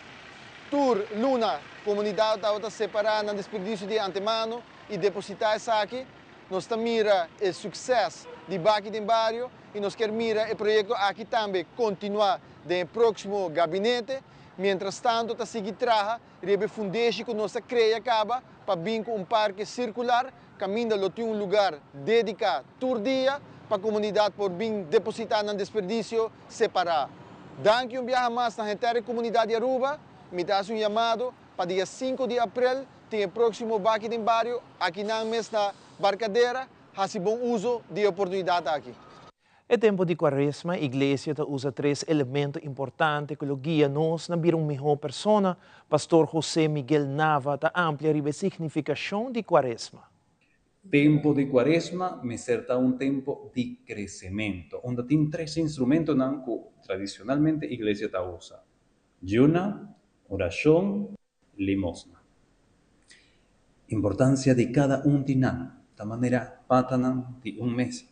Tur luna comunidad tabata separa nan desperdicio di antemano y deposita esaki. Nos ta mira e succes di Baki den Bario y nos kier mira e proyecto aki tambe continua den e proximo gabinete. Mientras tanto ta sigui traha riba e fundeshi cu nos a crea caba pa bin cu un parke circular caminda lo tin un lugar dedica tur dia pa comunidad por bin deposita nan desperdicio separa. Danki un biaha mas na henter e comunidad di Aruba. Mi ta haci un yamado pa dia 5 di april tin e proximo Baki den Bario aki nan mes na Barcadera. Haci bon uzo di e oportunidad aki. E tempu di Kuaresma, Iglesia ta usa tres elemento importante ku lo guia nos na bira un mihó persona. Pastor José Miguel Nava ta amplia riba e signifikashon di Kuaresma. Tempo di Cuaresma mester ta un tempo di crecemento, unda tin tres instrumentonan cu tradicionalmente Iglesia ta usa, Yuna, oracion, limosna. Importancia di cada un di nan ta manera patanan di un mesa.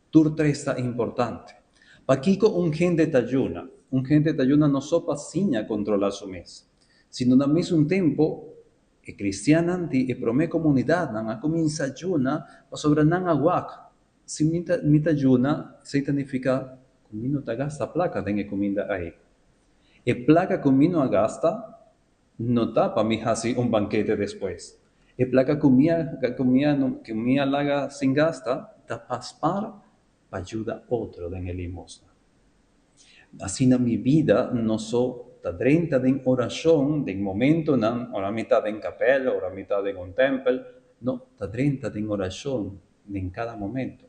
Tur tres ta importante. Pakico un hende ta yuna? Un hende ta yuna no so pa siña controla su mes, sino na mesun tempo E kristiannan di e promé komunidatnan a kuminsá yuna pasobra nan a wak, Si mi ta mi ta yuna, esei ta nifiká ku mi no ta gasta plaka den e kuminda ei. E plaka ku mi no a gasta no ta pa mi hasi un bankete despues. E plaka ku mi a ku mi a ku mi a laga sin gasta ta pa spar pa yuda otro den e limosna. Asina mi bida no so ta drenta den orashon den momentonan ora mi ta den kapèl, ora mi ta den un tèmpel, no, ta drenta den orashon den kada momento.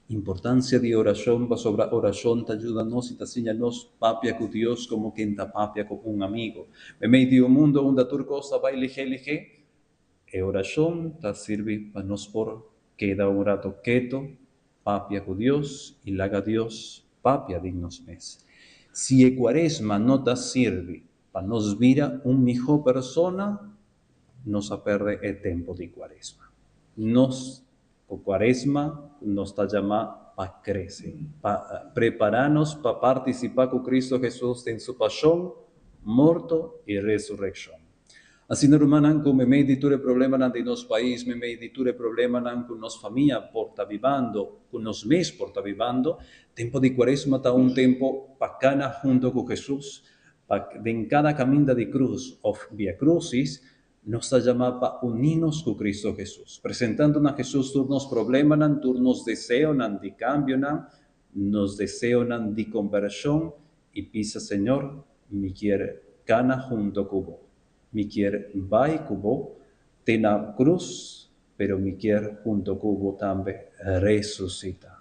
Importansia di orashon pasobra orashon ta yuda nos i ta siña nos papia ku Dios komo ken ta papia ku un amigo. Meimei di un mundo unda tur kos ta bai lihé lihé, e orashon ta sirbi pa nos por keda un rato keto Papia ku Dios i laga Dios papia den nos mes. Si e kuaresma no ta sirbi pa nos bira un mihó persona, nos a pèrdè e tempu di kuaresma. Nos ku kuaresma nos ta yamá pa krese, pa prepará nos pa partisipá ku Kristu Hesus den su pashon, morto i resurekshon. Asina rumannan ku meimei di tur e problemanan di nos pais, meimei di tur e problemanan ku nos famia por ta bibando, ku nos mes por ta bibando, tempo di Kuaresma ta un tempo pa kana hunto ku Hesus, pa den kada kaminda di krus òf Via Crucis, nos ta yamá pa uní nos ku Kristu Hesus, presentando na Hesus tur nos problemanan, tur nos deseonan di kambionan, nos deseonan di kombershon i bisa Señor, mi kier kana hunto ku bo. Mi kier bai ku bo te na krus, pero mi kier hunto ku bo tambe resusita.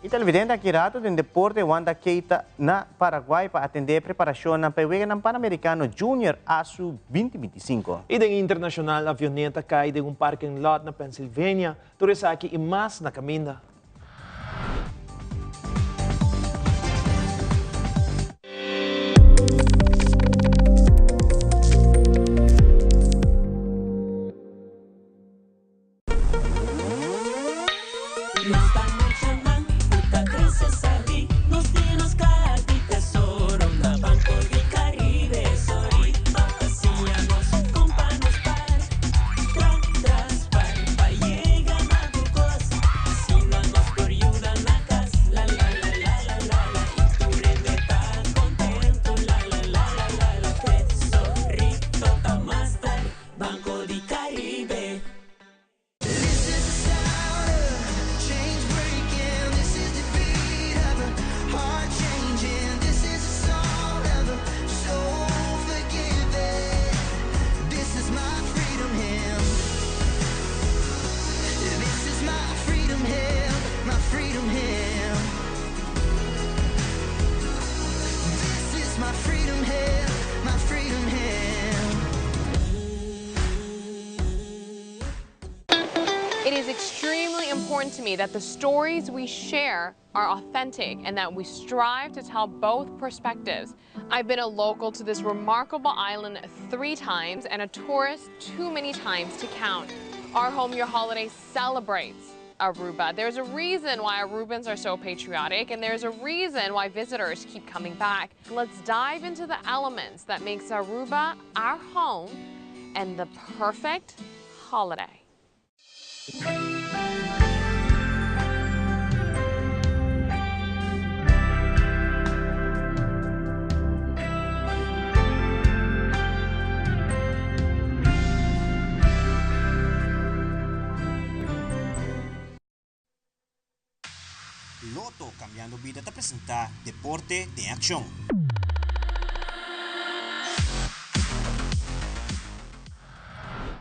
E televidente aki rato den deporte Wanda Keita na Paraguay pa atende e preparacionnan pa e Weganan Panamericano Junior ASU 2025. I den internacional avioneta cay den un parking lot na Pennsylvania. Tur esaki y mas na caminda. It is extremely important to me that the stories we share are authentic and that we strive to tell both perspectives. I've been a local to this remarkable island three times and a tourist too many times to count. Our Home Your Holiday celebrates Aruba. There's a reason why Arubans are so patriotic and there's a reason why visitors keep coming back. Let's dive into the elements that makes Aruba our home and the perfect holiday. Lotto Cambiando Bida ta presenta Deporte den Accion.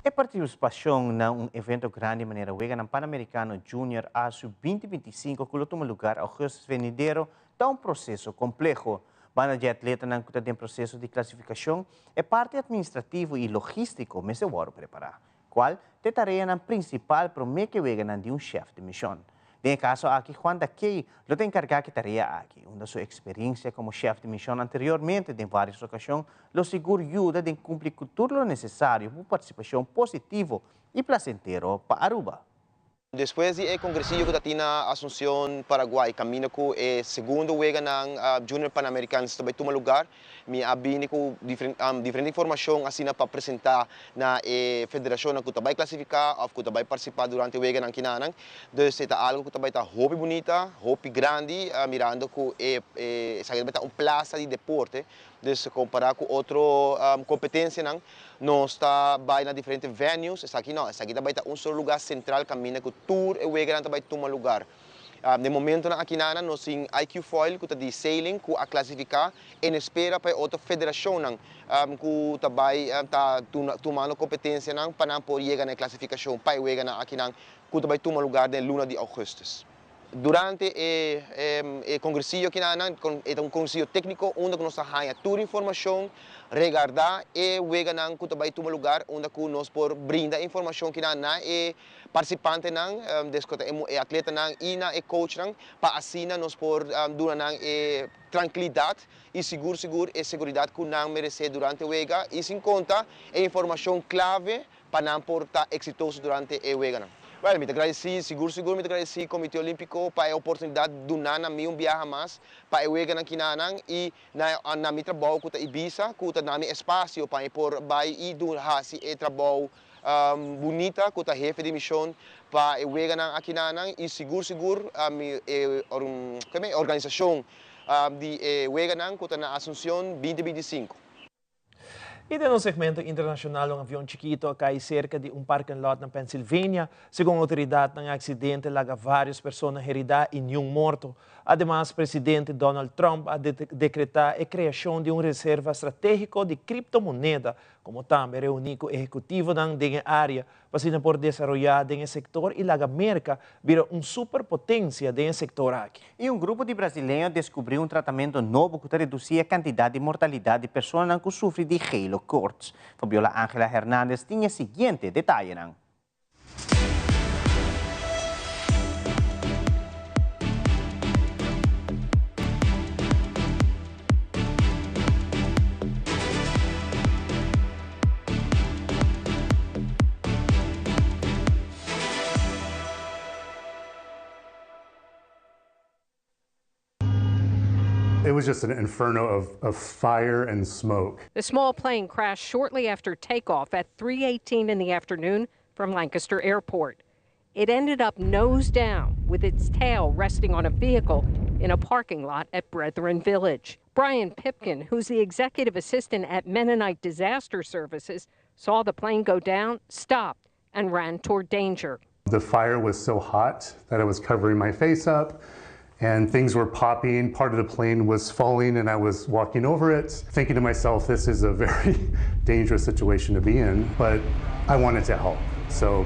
E participacion na un evento grandi manera Weganan Panamericano Junior ASU 2025 cu lo tuma lugar augustus venidero ta un proceso compleho. Banda dje atletanan cu ta den proceso di clasificacion, e parti administrativo y logistico mester worde prepara. Cual t'e tareanan principal prome cu e weganan di un chef di mision? Den e caso aki Juan Dakey lo ta encarga cu e tarea aki, unda su experiencia como chef di mision anteriormente den varios ocasion lo sigur yuda den cumpli cu tur lo necesario pa un participacion positivo y placentero pa Aruba. Despues di e congresillo cu ta tin na Asuncion, Paraguay, caminda cu e segundo weganan Junior Panamericans ta bay tuma lugar, mi a bini cu diferente informacion asina pa presenta na e federacionnan cu ta bay clasifica of cu ta bay participa durante e weganan kinanan. Dus e ta algo cu ta bay ta hopi bunita, hopi grandi, mirando cu e esaki ta bay ta un plaza di deporte. Dus compara cu otro competencianan nos ta bay na diferente venues, esaki no, esaki ta bay ta un solo lugar central caminda cu tur e weganan ta bay tuma lugar. Den momentonan akinana nos tin IQ Foil cu ta di sailing cu a clasifica en espera pa e otro federacionnan cu ta bay ta tumando competencianan pa nan por yega na e clasificacion pa e weganan akinan cu ta bay tuma lugar den luna di augustus. Durante e e congresillo akinan e ta un congresillo tecnico unda cu nos ta haya tur informacion regarda e weganan cu ta bay tuma lugar unda cu nos por brinda e informacion akinan na e participantenan, des cu ta e atletanan y na e coachnan pa asina nos por duna nan e trankilidad y sigur sigur e seguridad cu nan merece durante wega y sin conta e informacion clave pa nan por ta exitoso durante e weganan. Well, mi ta gradeci, sigur sigur mi ta gradeci Comite Olimpico pa e oportunidad duna na mi un biaha mas pa e weganan kinanan y na na mi trabou cu ta Ibisa cu ta na mi espacio pa mi por bay y haci e trabou Bunita cu ta hefe di mision pa e weganan akinanan y sigur sigur mi e organisacion di e weganan cu ta na Asuncion binti 25. Y den un segmento internacional un avion chikito a cay cerca di un parking lot na Pennsylvania. Segun autoridadnan e accidente laga varios persona herida y niun morto. Ademas, presidente Donald Trump a decreta e creacion di un reserva strategico di criptomoneda komo tambe reuní ku ehekutivonan den e área pa asina por desaroyá den e sektor i laga Merka bira un superpotensia den e sektor aki. I un grupo di brasileño a deskubrí un tratamentu nobo ku ta redusí e kantidat di mortalidat di personanan ku sufri di gele koorts. Fabiola Angela Hernandez tin e siguiente detayenan. It was just an inferno of, of fire and smoke. The small plane crashed shortly after takeoff at 3:18 in the afternoon from Lancaster Airport. It ended up nose down with its tail resting on a vehicle in a parking lot at Brethren Village. Brian Pipkin, who's the executive assistant at Mennonite Disaster Services, saw the plane go down, stopped, and ran toward danger. The fire was so hot that I was covering my face up and things were popping. Part of the plane was falling and I was walking over it, thinking to myself, this is a very dangerous situation to be in, but I wanted to help. So,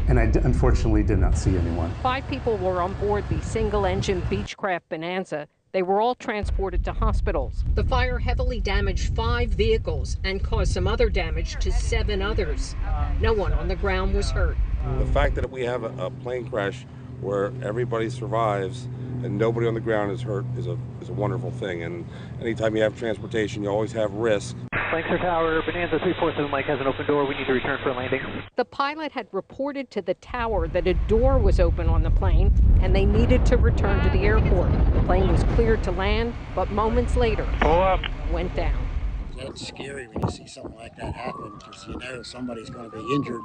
and I unfortunately did not see anyone. Five people were on board the single engine Beechcraft Bonanza. They were all transported to hospitals. The fire heavily damaged five vehicles and caused some other damage to seven others. No one on the ground was hurt. The fact that we have a, a plane crash where everybody survives and nobody on the ground is hurt is a, is a wonderful thing. And anytime you have transportation, you always have risk. Lancaster Tower, Bonanza 347 Mike has an open door. We need to return for a landing. The pilot had reported to the tower that a door was open on the plane and they needed to return to the airport. The plane was cleared to land, but moments later Pull up. went down. That's scary when you see something like that happen because you know somebody's going to be injured.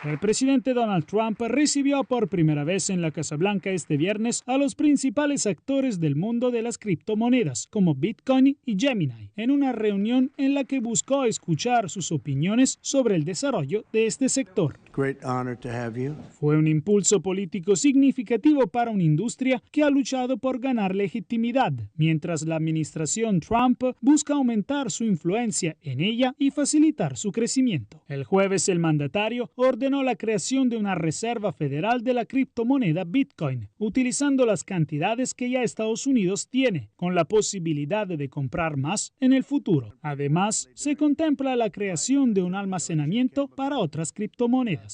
El presidente Donald Trump recibió por primera vez en la Casa Blanca este viernes a los principales actores del mundo de las criptomonedas, como Bitcoin y Gemini, en una reunión en la que buscó escuchar sus opiniones sobre el desarrollo de este sector. Great honor to have you. Fue un impulso político significativo para una industria que ha luchado por ganar legitimidad, mientras la administración Trump busca aumentar su influencia en ella y facilitar su crecimiento. El jueves el mandatario ordenó la creación de una reserva federal de la criptomoneda Bitcoin, utilizando las cantidades que ya Estados Unidos tiene, con la posibilidad de comprar más en el futuro. Además, se contempla la creación de un almacenamiento para otras criptomonedas.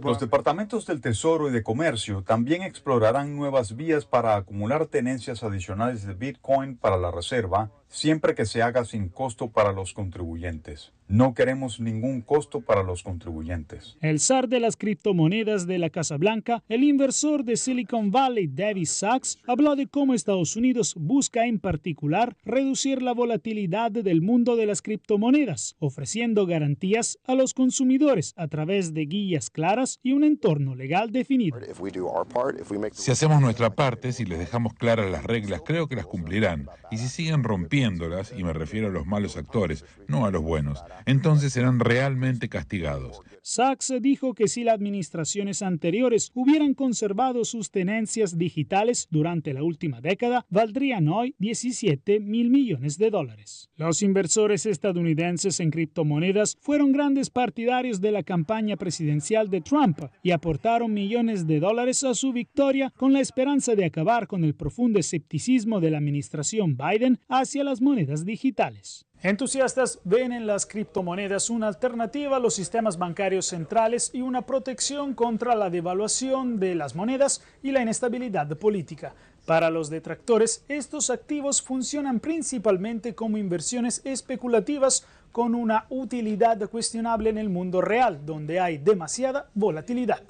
Los departamentos del Tesoro y de Comercio también explorarán nuevas vías para acumular tenencias adicionales de Bitcoin para la reserva, siempre que se haga sin costo para los contribuyentes. No queremos ningún costo para los contribuyentes. El zar de las criptomonedas de la Casa Blanca, el inversor de Silicon Valley, David Sachs, habló de cómo Estados Unidos busca en particular reducir la volatilidad del mundo de las criptomonedas, ofreciendo garantías a los consumidores a través de guías claras y un entorno legal definido. Si hacemos nuestra parte, si les dejamos claras las reglas, creo que las cumplirán. Y si siguen rompiéndolas, y me refiero a los malos actores, no a los buenos, entonces serán realmente castigados. Sachs dijo que si las administraciones anteriores hubieran conservado sus tenencias digitales durante la última década, valdrían hoy 17 mil millones de dólares. Los inversores estadounidenses en criptomonedas fueron grandes partidarios de la campaña presidencial de Trump y aportaron millones de dólares a su victoria con la esperanza de acabar con el profundo escepticismo de la administración Biden hacia las monedas digitales. Entusiastas ven en las criptomonedas una alternativa a los sistemas bancarios centrales y una protección contra la devaluación de las monedas y la inestabilidad política. Para los detractores, estos activos funcionan principalmente como inversiones especulativas con una utilidad cuestionable en el mundo real, donde hay demasiada volatilidad.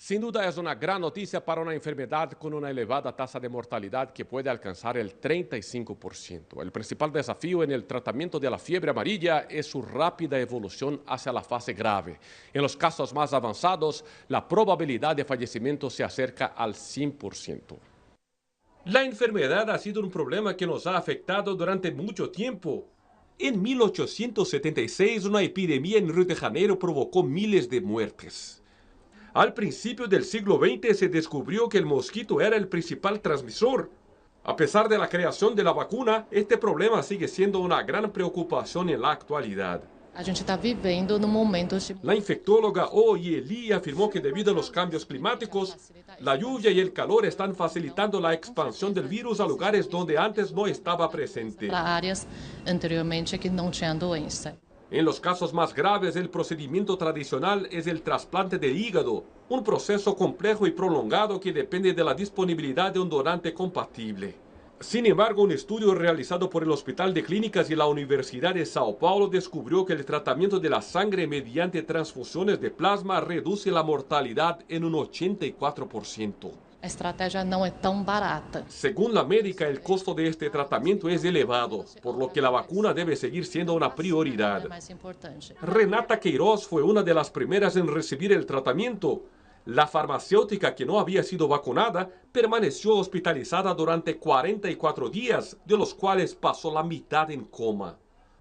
Sin duda es una gran noticia para una enfermedad con una elevada tasa de mortalidad que puede alcanzar el 35%. El principal desafío en el tratamiento de la fiebre amarilla es su rápida evolución hacia la fase grave. En los casos más avanzados, la probabilidad de fallecimiento se acerca al 100%. La enfermedad ha sido un problema que nos ha afectado durante mucho tiempo. En 1876, una epidemia en Río de Janeiro provocó miles de muertes. Al principio del siglo XX se descubrió que el mosquito era el principal transmisor. A pesar de la creación de la vacuna, este problema sigue siendo una gran preocupación en la actualidad. A gente está vivendo num momento de... La infectóloga Oh Ye afirmó que debido a los cambios climáticos, la lluvia y el calor están facilitando la expansión del virus a lugares donde antes no estaba presente. Para áreas anteriormente que não tinham doença. En los casos más graves, el procedimiento tradicional es el trasplante de hígado, un proceso complejo y prolongado que depende de la disponibilidad de un donante compatible. Sin embargo, un estudio realizado por el Hospital de Clínicas y la Universidad de Sao Paulo descubrió que el tratamiento de la sangre mediante transfusiones de plasma reduce la mortalidad en un 84%. A estratégia não é tão barata. Según la médica, el costo de este tratamiento es elevado, por lo que la vacuna debe seguir siendo una prioridad. É mais importante. Renata Queiroz fue una de las primeras en recibir el tratamiento. La farmacéutica que no había sido vacunada permaneció hospitalizada durante 44 días, de los cuales pasó la mitad en coma.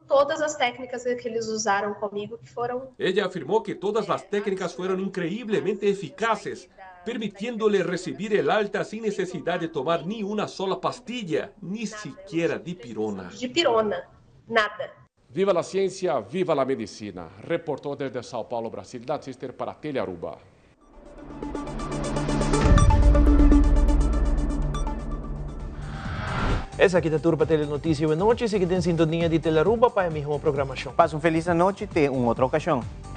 Todas as técnicas que eles usaram comigo que foram Ella afirmó que todas las técnicas fueron increíblemente eficaces, permitiéndole recibir el alta sin necesidad de tomar ni una sola pastilla, ni siquiera dipirona. dipirona, nada. Viva la ciencia, viva la medicina. Reportó desde Sao Paulo, Brasil, Sister para Telearuba. Esaki ta tur pa Telenoticia awe nochi, sigui den sintonia di Telearuba pa e miho programacion. Pasa un feliz anochi, te un otro ocasion.